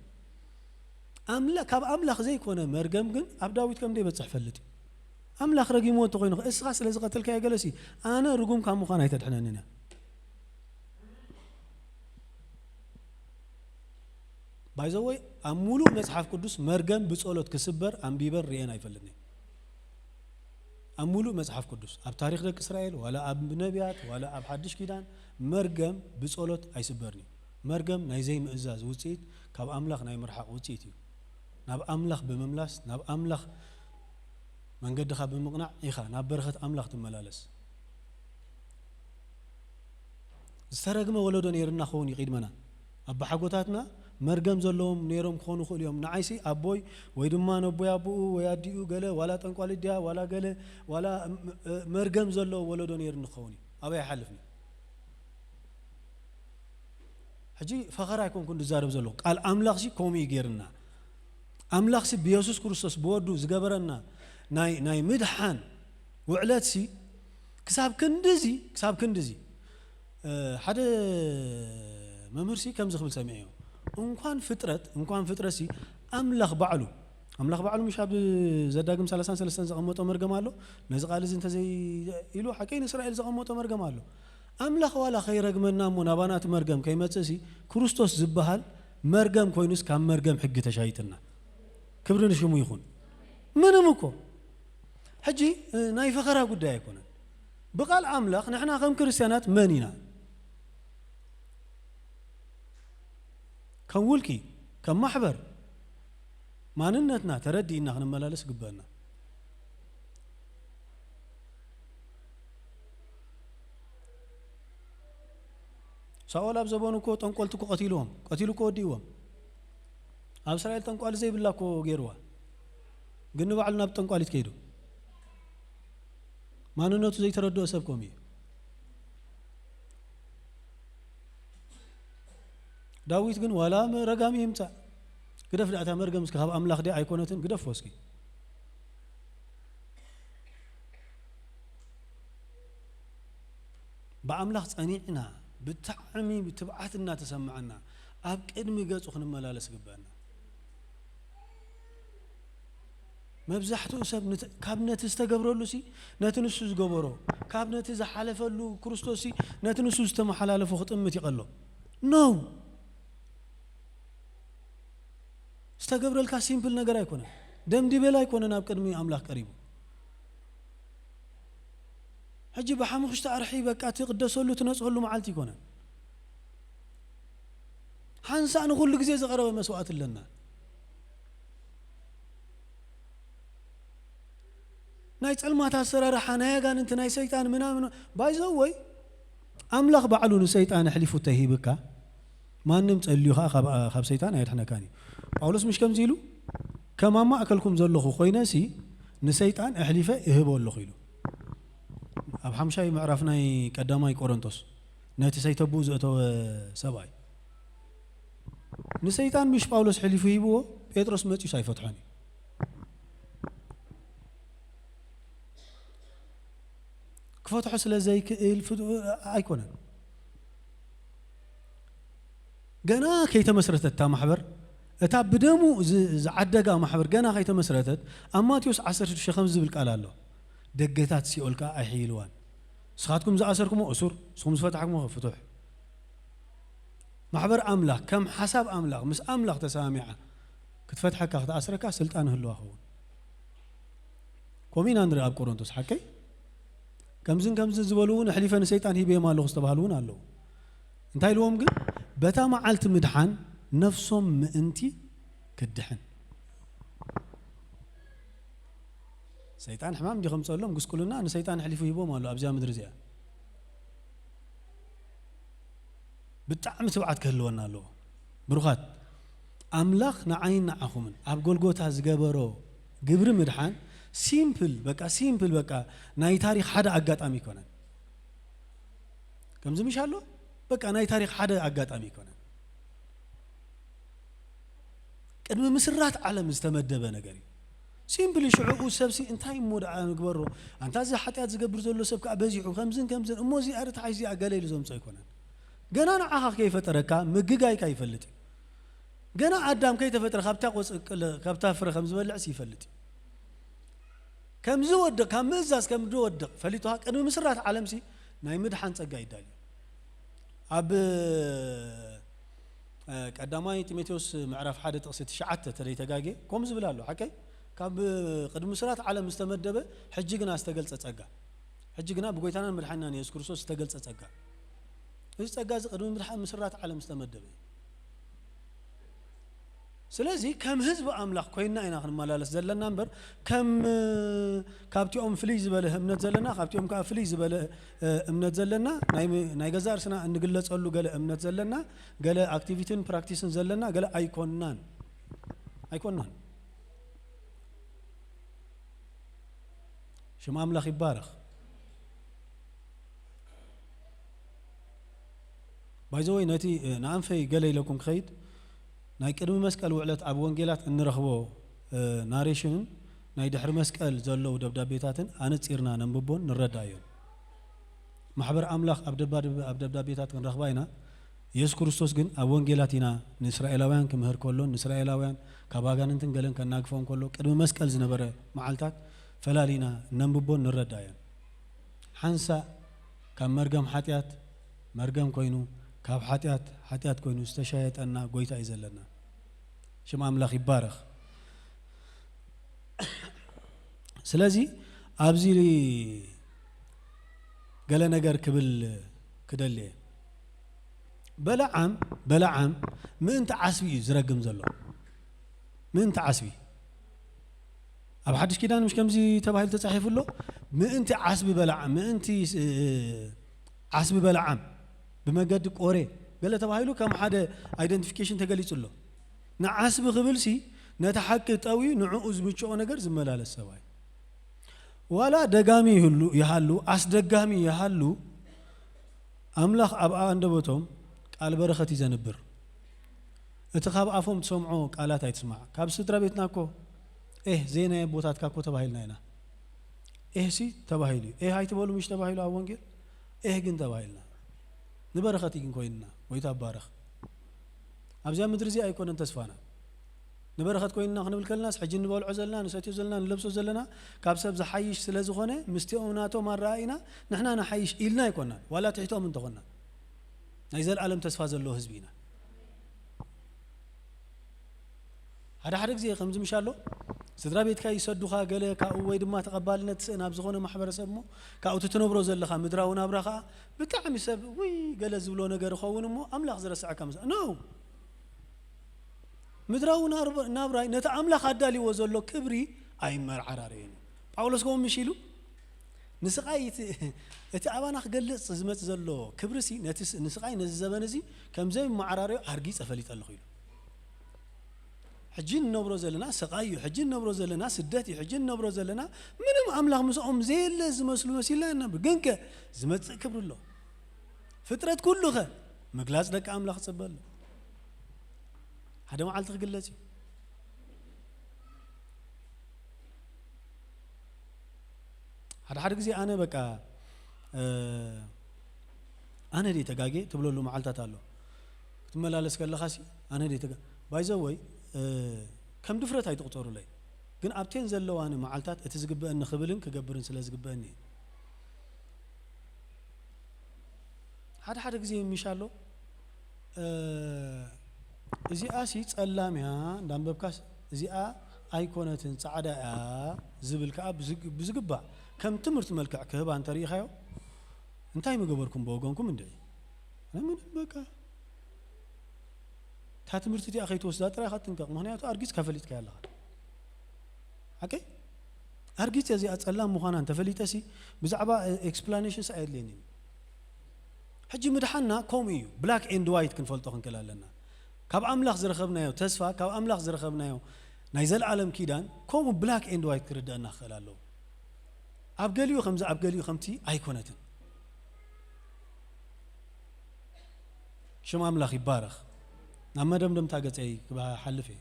ኣምላ-፣ ካብ ኣምላኽ ዘይኮነ መርገም ግን ኣብ ዳዊት ከም ዘይበጽሕ ይፈልጥ እዩ። ኣምላኽ ረጊምዎ እንተኾይኑ፣ እስኻ ስለ ዝቐተልካዮ ገለሲ፣ ኣነ ርጉም ካብ ምዃን ኣይተድሕነንን እያ። ባይ ዘ ወይ፣ ኣብ ሙሉእ መጽሓፍ ቅዱስ መርገም ብጸሎት ክስበር ኣንቢበን ርእየን ኣይፈልጥን እየ። ኣብ ሙሉእ መጽሓፍ ቅዱስ፣ ኣብ ታሪኽ ደቂ እስራኤል፣ ዋላ ኣብ ነቢያት፣ ዋላ ኣብ ሓድሽ ኪዳን፣ መርገም ብጸሎት ኣይስበርን እዩ። መርገም ናይ ዘይምእዛዝ ውጽኢት፣ ካብ ኣምላኽ ናይ ምርሓቕ ውጽኢት እዩ። ናብ ኣምላኽ ብምምላስ፣ ናብ ኣምላኽ መንገድኻ ብምቕናዕ ኢኻ ናብ በረኸት ኣምላኽ ትመላለስ። ዝተረግመ ወለዶ ነይርና ክኸውን እዩ ቂድመና። ኣቦሓጎታትና መርገም ዘለዎም ነይሮም ክኾኑ ይኽእሉ እዮም። ንዓይሲ ኣቦይ ወይ ድማ ነቦይ ኣቦኡ ወይ ኣዲኡ ገለ ዋላ ጠንቋሊ ድያ ዋላ ገለ ዋላ ም-፣ እ፣ መርገም ዘለዎ ወለዶ ነይርኒ ክኸውን እዩ። ኣበይ ኣይሓልፍን እዩ። ሕጂ ፈኸራ ኣይኮንኩን ዝዛረብ ዘለኹ። ቃል ኣምላኽሲ ከምኡ እዩ ገይርና። ኣምላኽሲ ብየሱስ ክርስቶስ ብወዱ ዝገበረና ናይ፣ ናይ ምድሓን ውዕለትሲ ክሳብ ክንድዚ፣ ክሳብ ክንድዚ፣ እ፣ ሓደ መምህርሲ ከምዚ ክብል ሰሚዐዮ። እንኳን ፍጥረት፣ እንኳን ፍጥረትሲ ኣምላኽ ባዕሉ ኣምላኽ ባዕሉ ምሽ ኣብ ዘዳግም ሰላሳን ሰለስተን ዘቐመጦ መርገም ኣሎ። ነዚ ቃል እዚ እንተዘይ ኢሉ ሓቀይ ንእስራኤል ዘቐመጦ መርገም ኣሎ። ኣምላኽ ዋላ ከይረግመና እሞ ናባና እቲ መርገም ከይመጽእ ሲ ክርስቶስ ዝበሃል መርገም ኮይኑስ ካብ መርገም ሕጊ ተሻይጥና። ክብሪ ንሽሙ ይኹን። ምንም እኮ ሕጂ ናይ ፈኸራ ጉዳይ ኣይኮነን። ብቃል ኣምላኽ ንሕና ከም ክርስቲያናት መን ኢና? ከም ውልቂ፣ ከም ማሕበር ማንነትና ተረዲእና ክንመላለስ ግበና። ሳኦል ኣብ ዘበኑ እኮ ጠንቆልቲ እኮ ቀቲልዎም፣ ቀቲሉ እኮ ወዲእዎም። ኣብ እስራኤል ጠንቋሊ ዘይብላ እኮ ገይርዋ። ግን ንባዕሉ ናብ ጠንቋሊት ከይዱ። ማንነቱ ዘይተረድኦ ሰብ ከምኡ እዩ። ዳዊት ግን ዋላ መ-፣ ረጋሚ ይምጻእ፣ ግደፍ ደኣ እታ መርገም እስከ ካብ ኣምላኽ ድያ ኣይኮነትን፣ ግደፎ እስኪ። ብኣምላኽ ጸኒዕና፣ ብጣዕሚ ብትብዓት እናተሰምዐና፣ ኣብ ቅድሚ ገጹ ክንመላለስ ይግበኣና። መብዛሕትኡ ሰብ ነት-፣ ካብ ነቲ ዝተገብረሉ ሲ፣ ነቲ ንሱ ዝገበሮ፣ ካብ ነቲ ዝሓለፈሉ ክርስቶስ ሲ፣ ነቲ ንሱ ዝተመሓላለፎ ክጥምት ይቐሎ። ኖ! ዝተገብረልካ ሲምፕል ነገር ኣይኮነን። ደምዲበል ኣይኮነን ኣብ ቅድሚ ኣምላኽ ቀሪቡ። ሕጂ ብሓሙኽሽቲ ኣርሒ በቃ ትቕደሰሉ ትነጽሀሉ መዓልቲ ኣይኮነን። ሓንሳእ ንኹሉ ግዜ ዝቐረበ መስዋዕቲ ኣለና። ናይ ጸልማት ኣሰራርሓ፣ ናይ ኣጋንንቲ፣ ናይ ሰይጣን ምናምን፣ ባይዘወይ ኣምላኽ ባዕሉ ንሰይጣን ኣሕሊፉ ተሂብካ፣ ማንም ጸልዩ ኸኣ ካብ፣ ካብ ሰይጣን ኣየድሕነካን እዩ። ጳውሎስ ምሽ ከምዚ ኢሉ፣ "ከም ኣብ ማእከልኩም ዘለኹ ኮይነሲ ንሰይጣን ኣሕሊፈ እህቦ ኣለኹ" ኢሉ። ኣብ ሓምሻይ ምዕራፍ ናይ ቀዳማይ ቆሮንቶስ፣ ነቲ ሰይተቡ ዘእተወ ሰብኣይ። ንሰይጣን ምሽ ጳውሎስ ሕሊፉ ሂብዎ፣ ጴጥሮስ መጺኡስ ኣይፈትሖን እዩ። ክፈትሖ ስለ ዘይክእል ፍት-፣ ኣይኮነን። ገና ከይተመስረተት እታ ማሕበር፣ እታ ብደሙ ዝ-፣ ዝዓደጋ ማሕበር ገና ከይተመስረተት፣ ኣብ ማቴዎስ ዓሰርተ ሽዱሽተ ከም ዝብል ቃል ኣሎ፣ "ደገታት ሲኦል ከኣ ኣይሕይልዋን። ንስኻትኩም ዝኣሰርኩሞ እሱር፣ ንስኹም ዝፈታሕኩሞ ፍቱሕ።" ማሕበር ኣምላኽ፣ ከም ሓሳብ ኣምላኽ፣ ምስ ኣምላኽ ተሰማሚዓ ክትፈትሐካ፣ ክትኣስረካ ስልጣን ህልዋ ኸውን። ከምኡ ኢና ንርኢ ኣብ ቆሮንቶስ፣ ሓቀይ? ከምዝን ከምዝን ዝበሉ እውን ኣሕሊፈ ንሰይጣን ሂበዮም ኣለኹ ዝተባህሉ እውን ኣለዉ። እንታይ ኢልዎም ግን? በታ መዓልቲ ምድሓን ነፍሶም ምእንቲ ክድሕን። ሰይጣን ሕማም እንዲ ከምፀሎም ጉስቁልና ንሰይጣን ኣሕሊፉ ሂቦም ኣሎ ኣብዚኣ ምድሪ እዚኣ። ብጣዕሚ ትብዓት ክህልወና ኣለዎ። ብሩኻት፣ ኣምላኽ ንዓይን ንዓኹምን ኣብ ጎልጎታ ዝገበሮ ግብሪ ምድሓን ሲምፕል፣ በቃ ሲምፕል፣ በቃ ናይ ታሪኽ ሓደ ኣጋጣሚ ኣይኮነን። ከምዚ ምሽ ኣሎ፣ በቃ ናይ ታሪኽ ሓደ ኣጋጣሚ ኣይኮነን። ቅድሚ ምስራት ዓለም ዝተመደበ ነገር እዩ። ሲምፕሊ ሽዑኡ ሰብሲ እንታይ እሞ ደኣ ንግበሮ? ኣንታ እዚ ሓጢኣት ዝገብር ዘሎ ሰብ ከኣ በዚሑ ከምዝን ከምዝን፣ እሞ እዚኣ ርትዓይ እዚኣ ገለ ኢሉ ዘምጾ ኣይኮነን። ገና ንዓኻ ከይፈጠረካ ምግጋይካ ይፈልጥ እዩ። ገና ኣዳም ከይተፈጥረ ካብታ ቆጽ-፣ ቅለ-፣ ካብታ ፍረ ከም ዝበልዕስ ይፈልጥ እዩ። ከም ዝወድቕ፣ ካብ ምእዛዝ ከም ዝወድቕ ፈሊጡ ቅድሚ ምስራት ዓለምሲ ናይ ምድሓን ጸጋ ይዳልዩ። ኣብ፣ እ፣ ቀዳማይ ጢሞቴዎስ ምዕራፍ ሓደ ጥቕሲ ትሽዓተ ተደይ ተጋጌ ከምኡ ዝብል ኣሎ። ሓቀይ? ካብ ቅድሚ ምስራት ዓለም ዝተመደበ ሕጂ ግና ዝተገልጸ ጸጋ። ሕጂ ግና ብጎይታናን መድሓኒናን የሱስ ክርስቶስ ዝተገልጸ ጸጋ። እዚ ጸጋ እዚ ቅድሚ ምድሓን ምስራት ዓለም ዝተመደበ እዩ። ስለዚ ከም ህዝቢ ኣምላኽ ኮይንና ኢና ክንመላለስ ዘለና እምበር፣ ከም፣ እ፣ ካብቲኦም ፍልይ ዝበለ እምነት ዘለና፣ ካብቲኦም ከኣ ፍልይ ዝበለ፣ እ፣ እምነት ዘለና፣ ናይ ም-፣ ናይ ገዛእ ርእስና እንግለጸሉ ገለ እምነት ዘለና፣ ገለ ኣክቲቪቲን ፕራክቲስን ዘለና፣ ገለ ኣይኮንናን። ኣይኮንናን። ሽም ኣምላኽ ይባረኽ። ባይ ዘ ወይ ነቲ፣ እ፣ ንኣንፈይ ገለ ኢለኩም ክኸይድ፣ ናይ ቅድሚ መስቀል ውዕለት ኣብ ወንጌላት እንረኽቦ፣ እ፣ ናሬሽንን ናይ ድሕሪ መስቀል ዘለዉ ደብዳቤታትን ኣነጺርና ነንብቦን ንረዳእዮን። ማሕበር ኣምላኽ ኣብ ደባድብ-፣ ኣብ ደብዳቤታት ክንረኽባ ኢና። የሱስ ክርስቶስ ግን ኣብ ወንጌላት ኢና ንእስራኤላውያን ክምህር ከሎ፣ ንእስራኤላውያን ካብ ኣጋንንትን ገለን ከናግፎም ከሎ፣ ቅድሚ መስቀል ዝነበረ መዓልታት ፈላሊና እነንብቦን ንረዳእዮን። ሓንሳእ ካብ መርገም ሓጢኣት መርገም ኮይኑ፣ ካብ ሓጢኣት ሓጢኣት ኮይኑ ዝተሻየጠና ጎይታ እዩ ዘለና። ሽም ኣምላኽ ይባረኽ። ስለዚ ኣብዚ ገለ ነገር ክብል ክደሊ እየ። በለዓም፣ በለዓም ምእንቲ ዓስቢ እዩ ዝረግም ዘሎ። ምእንቲ ዓስቢ። ኣብ ሓድሽ ኪዳን ምሽ ከምዚ ተባሂሉ ተጻሒፉ ኣሎ? ምእንቲ ዓስቢ በለዓም፣ ምእንቲ፣ እ፣ ዓስቢ በለዓም ብመገዲ ቆሬ ገለ ተባሂሉ ከም ሓደ ኣይደንቲፊኬሽን ተገሊጹ ኣሎ። ንዓስቢ ክብልሲ ነቲ ሓቂ ጠውዩ ንዕኡ ዝምችኦ ነገር ዝመላለስ ሰብኣይ። ዋላ ደጋሚ ይህሉ፣ ይሃሉ፣ ኣስደጋሚ ይሃሉ፣ ኣምላኽ ኣብ ኣንደበቶም ቃል በረኸት እዩ ዘንብር። እቲ ካብ ኣፎም ትሰምዖ ቃላት ኣይትስማዕ። ካብ ስድራ ቤትና እኮ፣ ኤህ፣ ዘይናይ ኣቦታትካ እኮ ተባሂልና ኢና። ኤህሲ ተባሂሉ እዩ። ኤህ ኣይትበሉ ምሽ ተባሂሉ ኣብ ወንጌል? ኤህ ግን ተባሂልና። ንበረኸት እዩ ግን ኮይንና። ጎይታ ይባረኽ። ኣብዚኣ ምድሪ እዚኣ ኣይኮነን ተስፋና። ንበረኸት ኮይንና ክንብል ከለናስ፣ ሕጂ እንበልዖ ዘለና፣ ንሰትዮ ዘለና፣ ንለብሶ ዘለና፣ ካብ ሰብ ዝሓይሽ ስለ ዝኾነ፣ ምስቲኦም ናቶም ኣረኣኢና፣ ንሕና ንሓይሽ ኢልና ኣይኮናን። ዋላ ትሕቶም እንተኾንና። ናይ ዘለኣለም ተስፋ ዘለዎ ህዝቢ ኢና። ሓደ ሓደ ግዜ ከምዚ ምሽ ኣሎ፣ ስድራ ቤትካ ይሰዱኻ፣ ገለ ካብኡ ወይ ድማ ተቐባልነት ትስእን ኣብ ዝኾነ ማሕበረሰብ እሞ፣ ካብኡ እቲ ትነብሮ ዘለኻ ምድራዊ ናብራ ኸኣ ብጣዕሚ ሰብ ውይ ገለ ዝብሎ ነገር ይኸውን እሞ፣ ኣምላኽ ዝረስዐካ ምስ-፣ ኖ! ምድራዊ ናርብ-፣ ናብራይ ነቲ ኣምላኽ ኣዳልይዎ ዘሎ ክብሪ ኣይመዓራረዮን እዩ። ጳውሎስ ከምኡ ምሽ ኢሉ፣ ንስቓይ እቲ፣ እቲ ኣባና ክገልጽ ዝመጽእ ዘሎ ክብሪ ሲ፣ ነቲ ስ-፣ ንስቓይ ነዚ ዘበን እዚ ከም ዘይመዓራረዮ ኣርጊጸ ፈሊጠ ኣለኹ ኢሉ። ሕጂ እንነብሮ ዘለና ስቓይ እዩ፣ ሕጂ እንነብሮ ዘለና ስደት እዩ፣ ሕጂ እንነብሮ ዘለና ምንም ኣምላኽ ምስኦም ዘየለ ዝመስሉ መሲልና ኢና ንነብር። ግንከ ዝመጽእ ክብሪ ኣሎ። ፍጥረት ኩሉኸ ምግላጽ ደቂ ኣምላኽ ይጽበ ኣሎ። ሓደ መዓልቲ ክግለጽ እዩ። ሓደ ሓደ ግዜ ኣነ በቃ፣ እ፣ ኣነ ድየ ተጋግየ ትብለሉ መዓልታት ኣሎ። ክትመላለስ ከለኻሲ ኣነ ድየ ተጋ-፣ ባይ ዘ ወይ፣ እ፣ ከም ድፍረት ኣይትቑጸሩለይ። ግን ኣብተን ዘለዋኒ መዓልታት እቲ ዝግበአኒ ክብልን ክገብርን ስለ ዝግበአኒ እዩ። ሓደ ሓደ ግዜ ምሽ ኣሎ፣ እ፣ እዚኣሲ ጸላም እያ እንዳንበብካስ እዚኣ ኣይኮነትን ጻዕዳ እያ ዝብል ከኣ ብዝግ-፣ ብዝግባእ ከም ትምህርቲ መልክዕ ክህባ እንተሪኢኻዮ፣ እንታይ ምገበርኩም ብወገንኩም እንድዒ? ኣነ ምንም በቃ። እታ ትምህርቲ እቲኣ ከይትወስዳ ጥራይ ኢኻ ትጥንቀቕ። ምኽንያቱ ኣርጊጽካ ፈሊጥካያ ኣለኻ። ሓቀይ? ኣርጊጽ እዚኣ ጸላም ምዃና እንተፈሊጠሲ ብዛዕባ ኤክስፕላኔሽንስ ኣየድልየንን። ሕጂ ምድሓንና ከምኡ እዩ። ብላክ ኤንድ ዋይት ክንፈልጦ ክንክእል ኣለና። ካብ ኣምላኽ ዝረኸብናዮ ተስፋ፣ ካብ ኣምላኽ ዝረኸብናዮ ናይ ዘለኣለም ኪዳን ከምኡ ብላክ ኤንድ ዋይት ክርደአና ክኽእል ኣለዎ። ኣብ ገሊኡ ከምዚ፣ ኣብ ገሊኡ ከምቲ ኣይኮነትን። ሽም ኣምላኽ ይባረኽ። ናብ መደምደምታ ገጸይ ክሓልፍ እየ።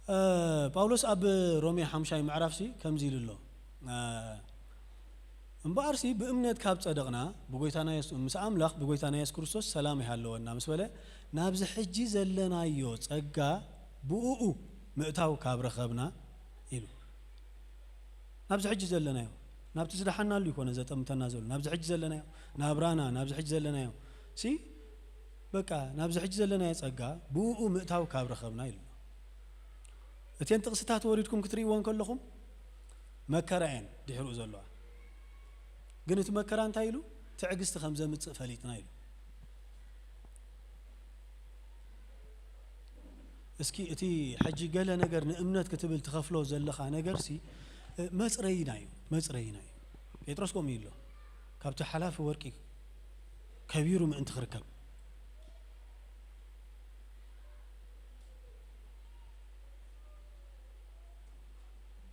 እ፣ ጳውሎስ ኣብ ሮሜ ሓምሻይ ምዕራፍሲ ከምዚ ኢሉ ኣሎ። እ፣ እምበኣርሲ ብእምነት ካብ ጸደቕና፣ ብጎይታና የሱ-፣ ምስ ኣምላኽ ብጎይታና የሱስ ክርስቶስ ሰላም ይሃለወና ምስ በለ፣ ናብዚ ሕጂ ዘለናዮ ጸጋ ብእኡ ምእታው ካብ ረኸብና ኢሉ። ናብዚ ሕጂ ዘለናዮ፣ ናብቲ ዝደሓናሉ ይኮነ ዘጠምተና ዘሎ፣ ናብዚ ሕጂ ዘለናዮ ናብራና፣ ናብዚ ሕጂ ዘለናዮ ሲ፣ በቃ ናብዚ ሕጂ ዘለናዮ ጸጋ ብእኡ ምእታው ካብ ረኸብና ኢሉ። እተን ጥቕስታት ወሪድኩም ክትርእይዎ እንከለኹም መከራ እየን ድሕሪኡ ዘለዋ። ግን እቲ መከራ እንታይ ኢሉ? ትዕግስቲ ከም ዘምጽእ ፈሊጥና ኢሉ። እስኪ እቲ ሕጂ ገለ ነገር ንእምነት ክትብል ትኸፍሎ ዘለኻ ነገርሲ፣ እ፣ መጽረይና እዩ፣ መጽረይና እዩ። ጴጥሮስ ከምኡ ኢሉ ኣሎ፣ "ካብቲ ሓላፊ ወርቂ ከቢሩ ምእንቲ ክርከብ።"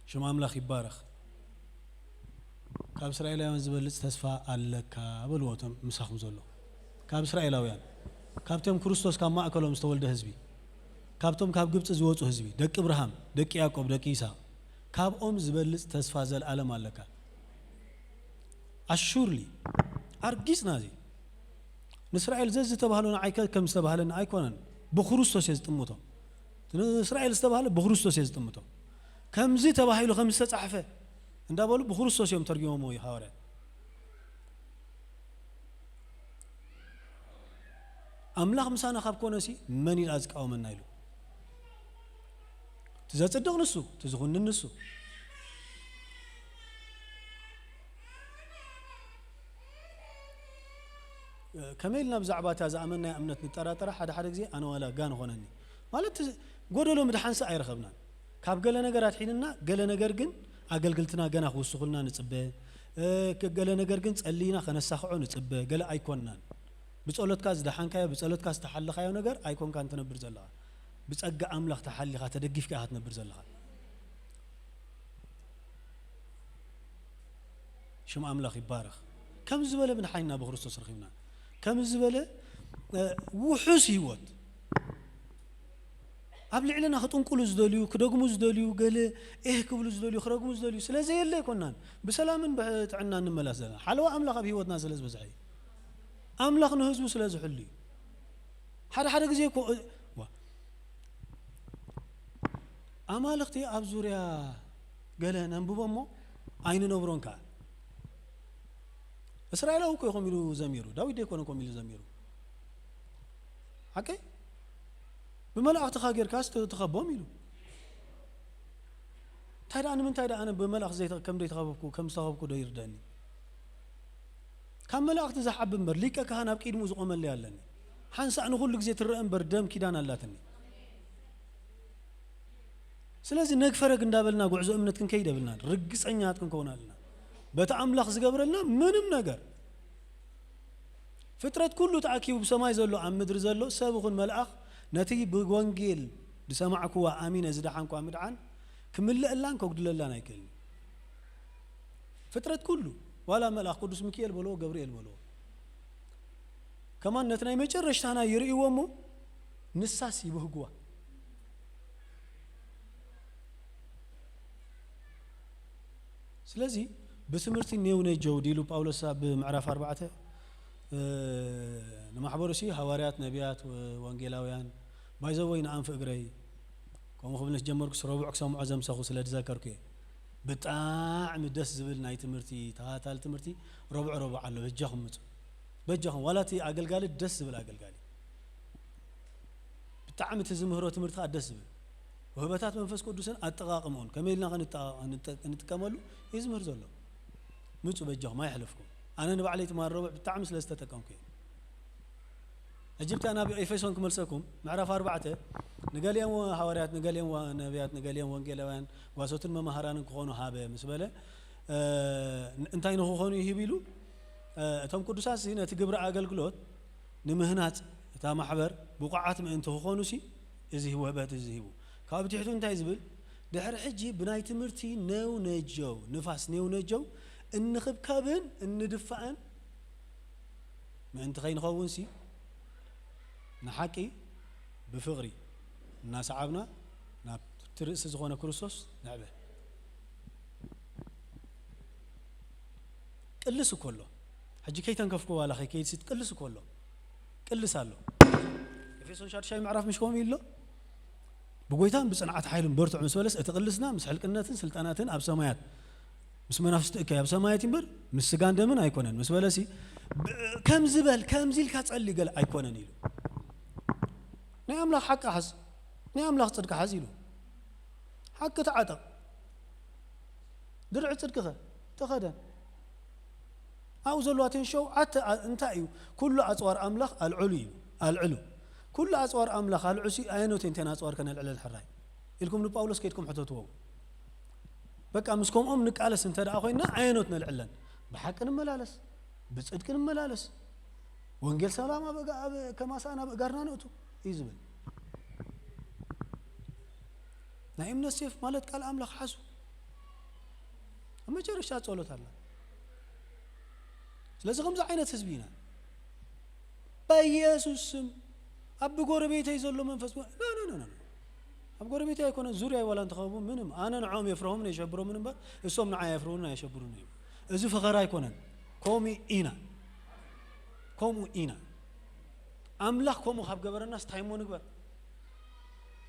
ሽም ኣምላኽ ይባረኽ። "ካብ እስራኤላውያን ዝበልጽ ተስፋ ኣለካ" በልዎ እቶም ምሳኹም ዘሎ። ካብ እስራኤላውያን፣ ካብቶም ክርስቶስ ካብ ማእከሎም ዝተወልደ ህዝቢ፣ ካብቶም ካብ ግብጺ ዝወጹ ህዝቢ፣ ደቂ እብርሃም፣ ደቂ ያዕቆብ፣ ደቂ ይስሐቅ፣ ካብኦም ዝበልጽ ተስፋ ዘልኣለም ኣለካ። ኣሹርሊ፣ ኣርጊጽና እዚ። ንእስራኤል ዘዝተባህሉ ንዓይ ከ-፣ ከም ዝተባህለኒ ኣይኮነን። ብክርስቶስ እየ ዝጥምቶም። ንእስራኤል ዝተባህለ ብክርስቶስ እየ ዝጥምቶም። ከምዚ ተባሂሉ ከም ዝተጻሕፈ እንዳበሉ ብክርስቶስ እዮም ተርጊሞምዎ እዩ ሃዋርያት። ኣምላኽ ምሳና ካብ ኮነሲ መን ኢልኣ ዝቃወመና ኢሉ። እቲ ዘጽድቕ ንሱ፣ እቲ ዝኹንን ንሱ። ከመይ ኢልና ብዛዕባ እታ ዝኣመናያ እምነት ንጠራጠራ? ሓደ ሓደ ግዜ ኣነ ዋላ ጋን ኾነኒ። ማለት እቲ ጎደሎ ምድሓንሲ ኣይረኸብናን። ካብ ገለ ነገር ኣድሒንና፣ ገለ ነገር ግን ኣገልግልትና ገና ክውስኹልና ንጽበ። እ፣ ገለ ነገር ግን ጸሊና ከነሳኽዖ ንጽበ። ገለ ኣይኮንናን። ብጸሎትካ ዝደሓንካዮ፣ ብጸሎትካ ዝተሓለኻዮ ነገር ኣይኮንካን ትነብር ዘለኻ። ብጸጋ ኣምላኽ ተሓሊኻ፣ ተደጊፍካ ኢኻ ትነብር ዘለኻ። ሽም ኣምላኽ ይባረኽ። ከም ዝበለ ምድሓንና ብክርስቶስ ረኺብና። ከም ዝበለ፣ እ፣ ውሑስ ህይወት። ኣብ ልዕልና ክጥንቁሉ ዝደልዩ፣ ክደግሙ ዝደልዩ፣ ገለ ኤህ ክብሉ ዝደልዩ፣ ክረግሙ ዝደልዩ ስለ ዘየለ ኣይኮናን። ብሰላምን ብጥዕናን ንመላስ ዘለና። ሓለዋ ኣምላኽ ኣብ ህይወትና ስለ ዝበዝሐ እዩ። ኣምላኽ ንህዝቡ ስለ ዝሕሉ እዩ። ሓደ ሓደ ግዜ እኮ፣ እ፣ ዋ፣ ኣማልኽቲ ኣብ ዙርያ ገለ ነንብቦ እሞ ኣይንነብሮን ከኣ። እስራኤላዊ እኮ እዩ ከምኡ ኢሉ ዘሚሩ። ዳዊት ዶ ኣይኮነ ከምኡ ኢሉ ዘሚሩ? ሓቀይ? "ብመላእኽትኻ ጌርካስ ት-፣ ትኸቦም" ኢሉ። እንታይ ደኣ፣ ንምንታይ ደኣ ኣነ ብመላእኽቲ ዘይተ-፣ ከም ዘይተኸበብኩ፣ ከም ዝተኸብኩ ዶ ይርደኒ? ካብ መላእኽቲ ዝሓቢ እምበር፣ ሊቀ ካህን ኣብ ቅድሚኡ ዝቖመለይ ኣለኒ። ሓንሳእ ንኹሉ ግዜ ትረአ እምበር፣ ደም ኪዳን ኣላትኒ። ስለዚ ነግ ፈረግ እንዳበልና ጉዕዞ እምነት ክንከይድ የብልናን። ርግጸኛታት ክንከውን ኣለና። በቲ ኣምላኽ ዝገብረልና ምንም ነገር። ፍጥረት ኩሉ ተኣኪቡ ብሰማይ ዘሎ፣ ኣብ ምድሪ ዘሎ፣ ሰብ ይኹን መልኣኽ፣ ነቲ ብወንጌል ዝሰማዕክዋ ኣሚነ ዝደሓንኳ ምድሓን ክምልአላን ከጉድለላን ኣይክእልን። ፍጥረት ኩሉ፣ ዋላ መልኣኽ ቅዱስ ሚካኤል በልዎ፣ ገብርኤል በልዎ፣ ከማን ነቲ ናይ መጨረሽታና ይርእይዎ እሞ፣ ንሳስ ይብህግዋ። ስለዚ ብትምህርቲ ኔው ነጀው ዲሉ ጳውሎስ ኣብ ምዕራፍ ኣርባዕተ፣ እ፣ ንማሕበሩሲ ሃዋርያት፣ ነቢያት፣ ወ-፣ ወንጌላውያን፣ ባይዘወይ ንኣንፊ እግረይ፣ ከምኡ ክብል ምስ ጀመርኩስ ረቡዕ ክሰምዖ ዘምሰኹ ስለ ዝዘከርኩ እየ። ብጣዕሚ ደስ ዝብል ናይ ትምህርቲ፣ ተኸታታሊ ትምህርቲ ረቡዕ ረቡዕ ኣሎ። በጃኹም ምጹ። በጃኹም፣ ዋላ እቲ ኣገልጋሊ ደስ ዝብል ኣገልጋሊ። ብጣዕሚ እቲ ዝምህሮ ትምህርቲ ከዓ ደስ ዝብል። ውህበታት መንፈስ ቅዱስን ኣጠቓቕምኡን ከመይ ኢልና ከንጠቓ-፣ ንጠ-፣ ንጥቀመሉ እዩ ዝምህር ዘሎ። ምጹ በጃኹም፣ ኣይሕለፍኩም። ኣነ ንባዕለይ ትማሊ ረቡዕ ብጣዕሚ ስለ ዝተጠቀምኩ እየ። ሕጂ ብታ ናብ ኤፌሶን ክመልሰኩም፣ ምዕራፍ ኣርባዕተ፣ ንገሊኦም ሃዋርያት፣ ንገሊኦም ወ-፣ ነቢያት፣ ንገሊኦም ወንጌላውያን፣ ጓሶትን መማህራንን ክኾኑ ሃበ ምስ በለ፣ እ፣ ን-፣ እንታይ ንኽኾኑ ይህብ ኢሉ? እ፣ እቶም ቅዱሳት እዚ ነቲ ግብሪ ኣገልግሎት ንምህናጽ እታ ማሕበር ብቑዓት ምእንቲ ክኾኑሲ፣ እዚ ውህበት እዚ ሂቡ። ካብ ትሕቱ እንታይ ዝብል? ድሕሪ ሕጂ ብናይ ትምህርቲ ኔው ነጀው፣ ንፋስ ኔው ነጀው፣ እንኽብከብን እንድፋእን ምእንቲ ከይንኸውንሲ፣ ንሓቂ ብፍቕሪ እናሰዓብና ናብቲ ርእሲ ዝኾነ ክርስቶስ ንዕበ። ቅልስ እኮ ኣሎ። ሕጂ ከይተንከፍኩ ዋላ ከይከይድሲ ቅልስ እኮ ኣሎ። ቅልስ ኣሎ። ኤፌሶን ሻድሻይ ምዕራፍ ምሽ ከምኡ ኢሉ ኣሎ? "ብጎይታን ብጽንዓት ሓይሉን በርትዑ" ምስ በለስ፣ እቲ ቅልስና ምስ ሕልቅነትን ስልጣናትን ኣብ ሰማያት፣ ምስ መናፍስቲ እከይ ኣብ ሰማያት እምበር ምስ ስጋን ደምን ኣይኮነን ምስ በለሲ፣ ብ-፣ ከምዚ በል፣ ከምዚ ኢልካ ጸሊ ገለ ኣይኮነን ኢሉ። ናይ ኣምላኽ ሓቂ ሓዝ፣ ናይ ኣምላኽ ጽድቂ ሓዝ ኢሉ። ሓቂ ተዓጠቕ። ድርዒ ጽድቅኸ ተኸደን። ኣብኡ ዘለዋ እተን ሸውዓተ ኣ-፣ እንታይ እዩ? "ኩሉ ኣጽዋር ኣምላኽ ኣልዕሉ" እዩ። ኣልዕሉ። "ኩሉ ኣጽዋር ኣምላኽ ኣልዕሉሲ ኣየኖት እየን እተን ኣጽዋር ከነልዕለን ሕራይ?" ኢልኩም ንጳውሎስ ከይድኩም ሕተትዎ። በቃ ምስ ከምኦም ንቃለስ እንተ ደኣ ኮይንና ኣየኖት ነልዕለን? ብሓቂ ንመላለስ፣ ብጽድቂ ንመላለስ፣ ወንጌል ሰላም ኣብ እጋ-፣ ኣብ ከማሳን ኣብ እጋርና ነእቱ እዩ ዝብል። ናይ እምነት ሴፍ ማለት ቃል ኣምላኽ ሓዙ። ኣብ መጨረሻ ጸሎት ኣላ። ስለዚ ከምዚ ዓይነት ህዝቢ ኢና። በኢየሱስ ስም ኣብ ጎረቤተይ ዘሎ መንፈስ፣ ኖ፣ ኖ፣ ኖ፣ ኖ። ኣብ ጎረቤተይ ኣይኮነን፣ ዙርያይ ዋላ እንተኸቡ ምንም፣ ኣነ ንዕኦም የፍርሆምን የሸብሮምን እምበር፣ እሶም ንዓይ ኣየፍርሁንን ኣየሸብሩን እዮም። እዚ ፈኸራ ኣይኮነን። ከምኡ ኢና። ከምኡ ኢና። ኣምላኽ ከምኡ ካብ ገበረናስ እንታይ እሞ ንግበር?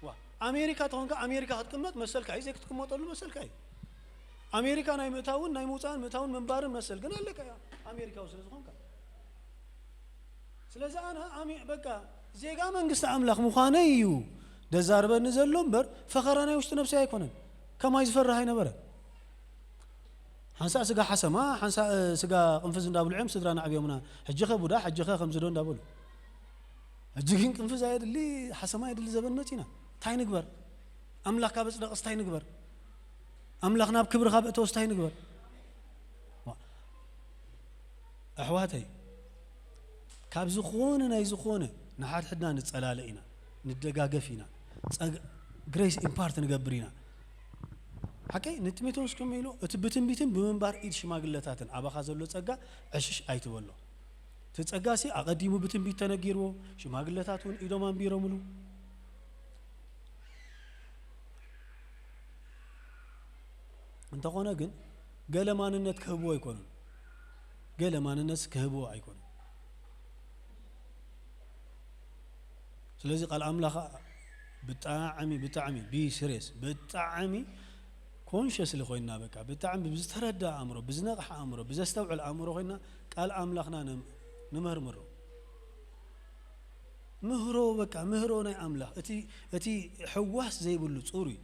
ዋ፣ ኣሜሪካ ተኾንካ ኣሜሪካ ክትቅመጥ መሰልካ እዩ፣ ዘይክትቅመጠሉ መሰልካ እዩ። ኣሜሪካ ናይ ምእታውን ናይ ምውፃእን ምእታውን ምንባርን መሰል ግን ኣለካ እዩ፣ ኣሜሪካዊ ስለ ዝኾንካ። ስለዚ ኣነ ኣሜ-፣ በቃ ዜጋ መንግስቲ ኣምላኽ ምዃነይ እዩ ደዛርበኒ ዘሎ እምበር ፈኸራ ናይ ውሽጢ ነብሰይ ኣይኮነን። ከማይ ዝፈርህ ኣይነበረን። ሓንሳእ ስጋ ሓሰማ፣ ሓንሳእ ስጋ ቅንፍዝ እንዳብልዑ እዮም ስድራና ኣዕብዮምና። ሕጂ ኸ ቡዳ፣ ሕጂ ኸ ከምዚ ዶ እንዳበሉ። ሕጂ ግን ቅንፍዝ ኣየድሊ፣ ሓሰማ ኣየድሊ ዘበን መጺና። እንታይ ንግበር? ኣምላኽ ካብ ኣጽደቐስ እንታይ ንግበር? ኣምላኽ ናብ ክብሪ ካብ እተወስ እንታይ ንግበር? ዋ። ኣሕዋተይ፣ ካብ ዝኾነ ናይ ዝኾነ ንሓድሕድና ንጸላለ ኢና፣ ንደጋገፍ ኢና፣ ጸግ-፣ ግሬስ ኢምፓርት ንገብር ኢና። ሓቀይ ንጢሞቴዎስ ከመይ ኢሉ፣ እቲ ብትንቢትን ብምንባር ኢድ ሽማግለታትን ኣባኻ ዘሎ ጸጋ ዕሽሽ ኣይትበሎ። እቲ ጸጋሲ ኣቐዲሙ ብትንቢት ተነጊርዎ፣ ሽማግለታት እውን ኢዶም ኣንቢሮምሉ። እንተኾነ ግን ገለ ማንነት ክህብዎ ኣይኮኑን። ገለ ማንነት ክህብዎ ኣይኮኑን። ስለዚ ቃል ኣምላኽ ብጣዕሚ፣ ብጣዕሚ፣ ቢ ሲሪየስ፣ ብጣዕሚ ኮንሸስሊ ኮይንና፣ በቃ ብጣዕሚ ብዝተረዳ ኣእምሮ፣ ብዝነቕሐ ኣእምሮ፣ ብዘስተውዕል ኣእምሮ ኮይንና ቃል ኣምላኽና ንም-፣ ንመርምሮ። ምህሮ፣ በቃ ምህሮ ናይ ኣምላኽ፣ እቲ፣ እቲ ሕዋስ ዘይብሉ ጽሩይ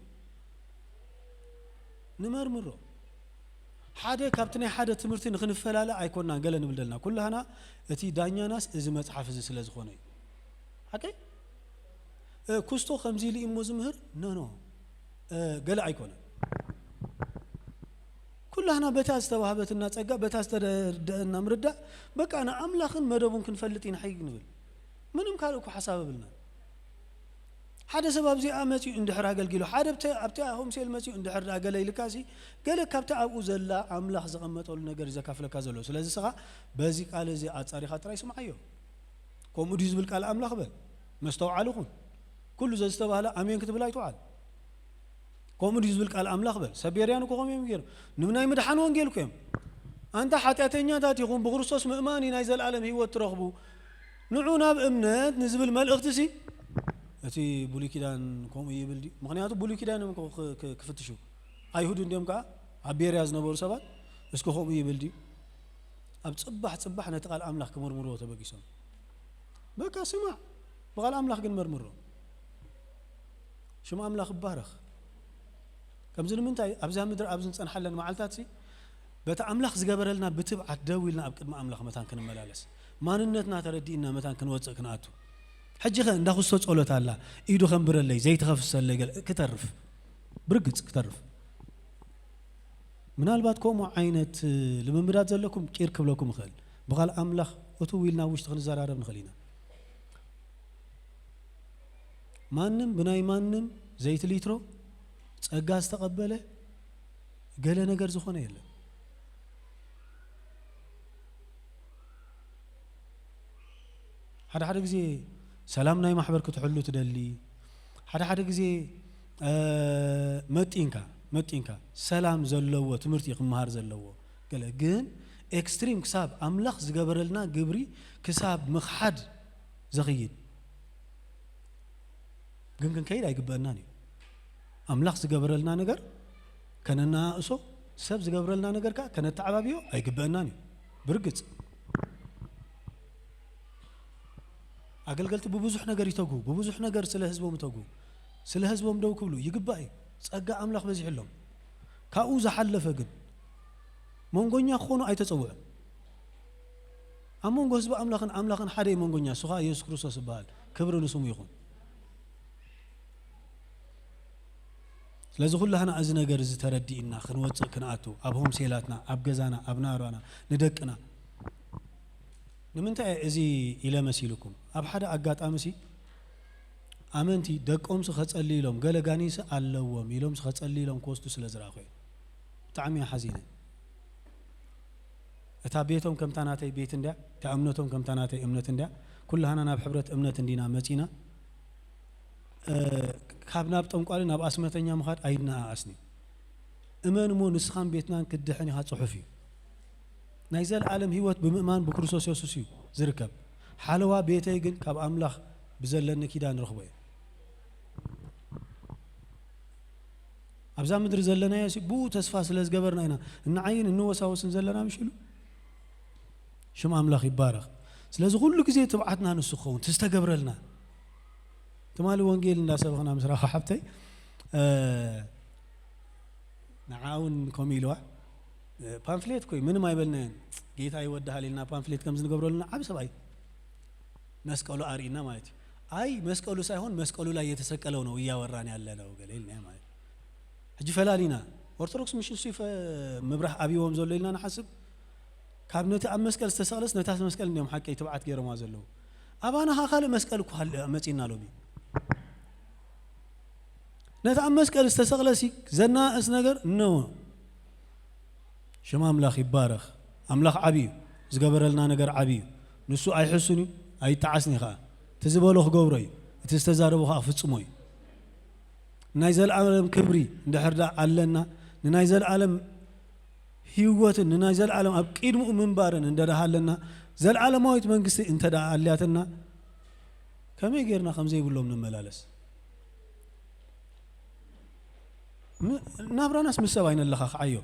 ንመርምሮ። ሓደ ካብቲ ናይ ሓደ ትምህርቲ ንኽንፈላለ ኣይኮናን ገለ ንብል ዘለና። ኩላህና እቲ ዳኛናስ እዚ መጽሓፍ እዚ ስለ ዝኾነ እዩ። ሓቀይ? እ፣ ኩስቶ ከምዚ ኢሉ እዩ እሞ ዝምህር? ኖ፣ ኖ። እ፣ ገለ ኣይኮነን። ኩላህና በታ ዝተዋህበትና ጸጋ፣ በታ ዝተደርደአና ምርዳእ፣ በቃ ንኣምላኽን መደቡን ክንፈልጥ ኢና ሓይ ንብል። ምንም ካልእ እኮ ሓሳብ የብልናን። ሓደ ሰብ ኣብዚኣ መጺኡ እንድሕር ኣገልጊሉ፣ ሓደ ኣብቲ፣ ኣብቲ ሆምሴል መጺኡ እንድሕር ደኣ ገለ ኢልካሲ፣ ገለ ካብቲ ኣብኡ ዘላ ኣምላኽ ዘቐመጠሉ ነገር እዩ ዘካፍለካ ዘሎ። ስለዚ ንስኻ በዚ ቃል እዚ ኣጻሪኻ ጥራይ ስምዓዮ። ከምኡ ድዩ ዝብል ቃል ኣምላኽ በል። መስተውዓሊ ኩን። ኩሉ ዘዝተባህለ ኣሜን ክትብል ኣይትውዓል። ከምኡ ድዩ ዝብል ቃል ኣምላኽ በል። ሰብ ቤርያን እኮ ከምኡ እዮም ገይሮም። ንናይ ምድሓን ወንጌል እኮ እዮም። ኣንታ ሓጢኣተኛታት ኢኹም፣ ብክርስቶስ ምእማን እዩ ናይ ዘለኣለም ህይወት ትረኽቡ። ንዑ ናብ እምነት ንዝብል መልእኽቲ ሲ፣ እቲ ብሉይ ኪዳን ከምኡ ይብል ድዩ? ምኽንያቱ ብሉይ ኪዳን እዮም ክ-፣ ክ-፣ ክፍትሹ። ኣይሁድ እንዲዮም ከዓ ኣብ ቤርያ ዝነበሩ ሰባት፣ እስኪ ከምኡ ይብል ድዩ? ኣብ ጽባሕ ጽባሕ ነቲ ቃል ኣምላኽ ክምርምርዎ ተበጊሶም። በቃ ስማዕ፣ ብቓል ኣምላኽ ግን መርምሮ። ሽም ኣምላኽ ይባረኽ። ከምዚ ንምንታይ ኣብዛ ምድሪ ኣብዚ ንጸንሓለን መዓልታት ሲ፣ በቲ ኣምላኽ ዝገበረልና ብትብዓት ደው ኢልና ኣብ ቅድሚ ኣምላኽ መታን ክንመላለስ፣ ማንነትና ተረዲእና መታን ክንወጽእ ክንኣቱ። ሕጂ ኸ እንዳ ኩስቶ ጸሎት ኣላ፣ ኢዱ ከንብረለይ፣ ዘይትኸፍሰለይ ገለ ክተርፍ፣ ብርግጽ ክተርፍ። ምናልባት ከምኡ ዓይነት ልምምዳት ዘለኩም ቂር ክብለኩም ይኽእል። ብቓል ኣምላኽ እትው ኢልና ኣብ ውሽጢ ክንዘራረብ ንኽእል ኢና። ማንም ብናይ ማንም ዘይት ሊትሮ ጸጋ ዝተቐበለ ገለ ነገር ዝኾነ የለን። ሓደ ሓደ ግዜ ሰላም ናይ ማሕበር ክትሕሉ ትደሊ። ሓደ ሓደ ግዜ፣ እ፣ መጢንካ፣ መጢንካ ሰላም ዘለዎ ትምህርቲ ክመሃር ዘለዎ። ገለ ግን ኤክስትሪም ክሳብ ኣምላኽ ዝገበረልና ግብሪ ክሳብ ምኽሓድ ዘኽይድ ግን ክንከይድ ኣይግበአናን እዩ። ኣምላኽ ዝገበረልና ነገር ከነናእሶ፣ ሰብ ዝገብረልና ነገር ከኣ ከነተዓባብዮ ኣይግበአናን እዩ። ብርግጽ ኣገልገልቲ ብብዙሕ ነገር ይተጉ፣ ብብዙሕ ነገር ስለ ህዝቦም ይተጉ፣ ስለ ህዝቦም ደው ክብሉ ይግባእ እዩ። ጸጋ ኣምላኽ በዚሕሎም። ካብኡ ዝሓለፈ ግን መንጎኛ ክኾኑ ኣይተጸውዑ። ኣብ መንጎ ህዝቢ ኣምላኽን ኣምላኽን ሓደ እዩ መንጎኛ፣ እሱ ኸኣ የሱስ ክርስቶስ ይበሃል። ክብሪ ንስሙ ይኹን። ስለዚ ኩላህና እዚ ነገር እዚ ተረዲእና ክንወጽእ ክንኣቱ፣ ኣብ ሆምሴላትና፣ ኣብ ገዛና፣ ኣብ ናብራና፣ ንደቅና። ንምንታይ እየ እዚ ኢለ መሲልኩም? ኣብ ሓደ ኣጋጣሚ ሲ፣ ኣመንቲ ደቆምሲ ከጸሊ ኢሎም፣ ገለ ጋኒንሲ ኣለዎም ኢሎምሲ ከጸሊ ኢሎም ክወስዱ ስለ ዝረኣኹ እየ። ብጣዕሚ እየ ሓዚነ። እታ ቤቶም ከምታ ናተይ ቤት እንድያ፣ እታ እምነቶም ከምታ ናተይ እምነት እንድያ። ኩላህና ናብ ሕብረት እምነት እንዲና መጺና። እ፣ ካብ ናብ ጠንቋሊ ናብ ኣስመተኛ ምኻድ ኣይነኣኣስን እዩ። እመን እሞ ንስኻን ቤትናን ክትድሕን ኢኻ ጽሑፍ እዩ። ናይ ዘለኣለም ህይወት ብምእማን ብክርስቶስ የሱስ እዩ ዝርከብ። ሓለዋ ቤተይ ግን ካብ ኣምላኽ ብዘለኒ ኪዳን ንረኽቦ እየ። ኣብዛ ምድሪ ዘለናዮ ሲ ብኡ ተስፋ ስለ ዝገበርና ኢና እንዓይን እንወሳወስን ዘለና፣ ምሽ ኢሉ። ሽም ኣምላኽ ይባረኽ። ስለዚ ኩሉ ግዜ ትብዓትና ንሱ ክኸውን፣ እቲ ዝተገብረልና። ትማሊ ወንጌል እንዳሰበኽና ምስ ረኻ ሓብተይ፣ እ፣ ንዓ እውን ከምኡ ኢልዋ። እ፣ ፓምፍሌት ኮይ ምንም ኣይበልናዮን። ጌታ ይወድሃል ኢልና ፓምፍሌት ከም ዝንገብረሉና ዓቢ ሰብኣይ መስቀሉ ኣርኢና ማለት እዩ። ኣይ መስቀሉ ሳይሆን መስቀሉ ላይ የተሰቀለው ነው እያወራን ያለ ነው ገለ ኢልና ማለት እዩ። ሕጂ ፈላሊና ኦርቶዶክስ ምሽ ንሱ ይፈ-፣ ምብራህ ኣብይዎም ዘሎ ኢልና ንሓስብ። ካብ ነቲ ኣብ መስቀል ዝተሰቕለስ ነታ መስቀል እንዲዮም ሓቀይ ትብዓት ገይሮማ ዘለዉ። ኣባና ኸ ካልእ መስቀል እኮ ሃለ-፣ መጺና ሎሚ። ነቲ ኣብ መስቀል ዝተሰቕለሲ ዘናእስ ነገር ነው። ሽም ኣምላኽ ይባረኽ። ኣምላኽ ዓቢ እዩ። ዝገበረልና ነገር ዓቢ እዩ። ንሱ ኣይሕሱን እዩ፣ ኣይጠዓስን እዩ ኸዓ። እቲ ዝበሎ ክገብሮ እዩ። እቲ ዝተዛረቦ ኸዓ ክፍጽሞ እዩ። ናይ ዘለኣለም ክብሪ እንድሕር ደኣ ኣለና፣ ንናይ ዘለኣለም ህይወትን ንናይ ዘለኣለም ኣብ ቅድሚኡ ምንባርን እንደ ደኣ ኣለና፣ ዘለኣለማዊት መንግስቲ እንተ ደኣ ኣልያትና፣ ከመይ ጌርና ከም ዘይብሎም ንመላለስ? ም-፣ ናብራናስ ምስ ሰብ ኣይነለኻኽዓዮ።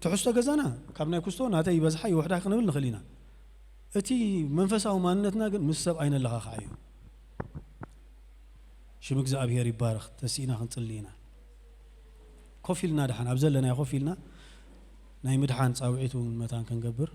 ትሕዝቶ ገዛና ካብ ናይ ኩስቶ ናተይ ይበዝሓ ይውሕዳ ክንብል ንኽእል ኢና። እቲ መንፈሳዊ ማንነትና ግን ምስ ሰብ ኣይነለኻኽዓዮ። ሽም እግዚኣብሔር ይባረኽ። ተሲእና ክንጽሊ ኢና። ኮፍ ኢልና ደሓን ኣብ ዘለናዮ ኮፍ ኢልና ናይ ምድሓን ጻውዒት እውን መታን ክንገብር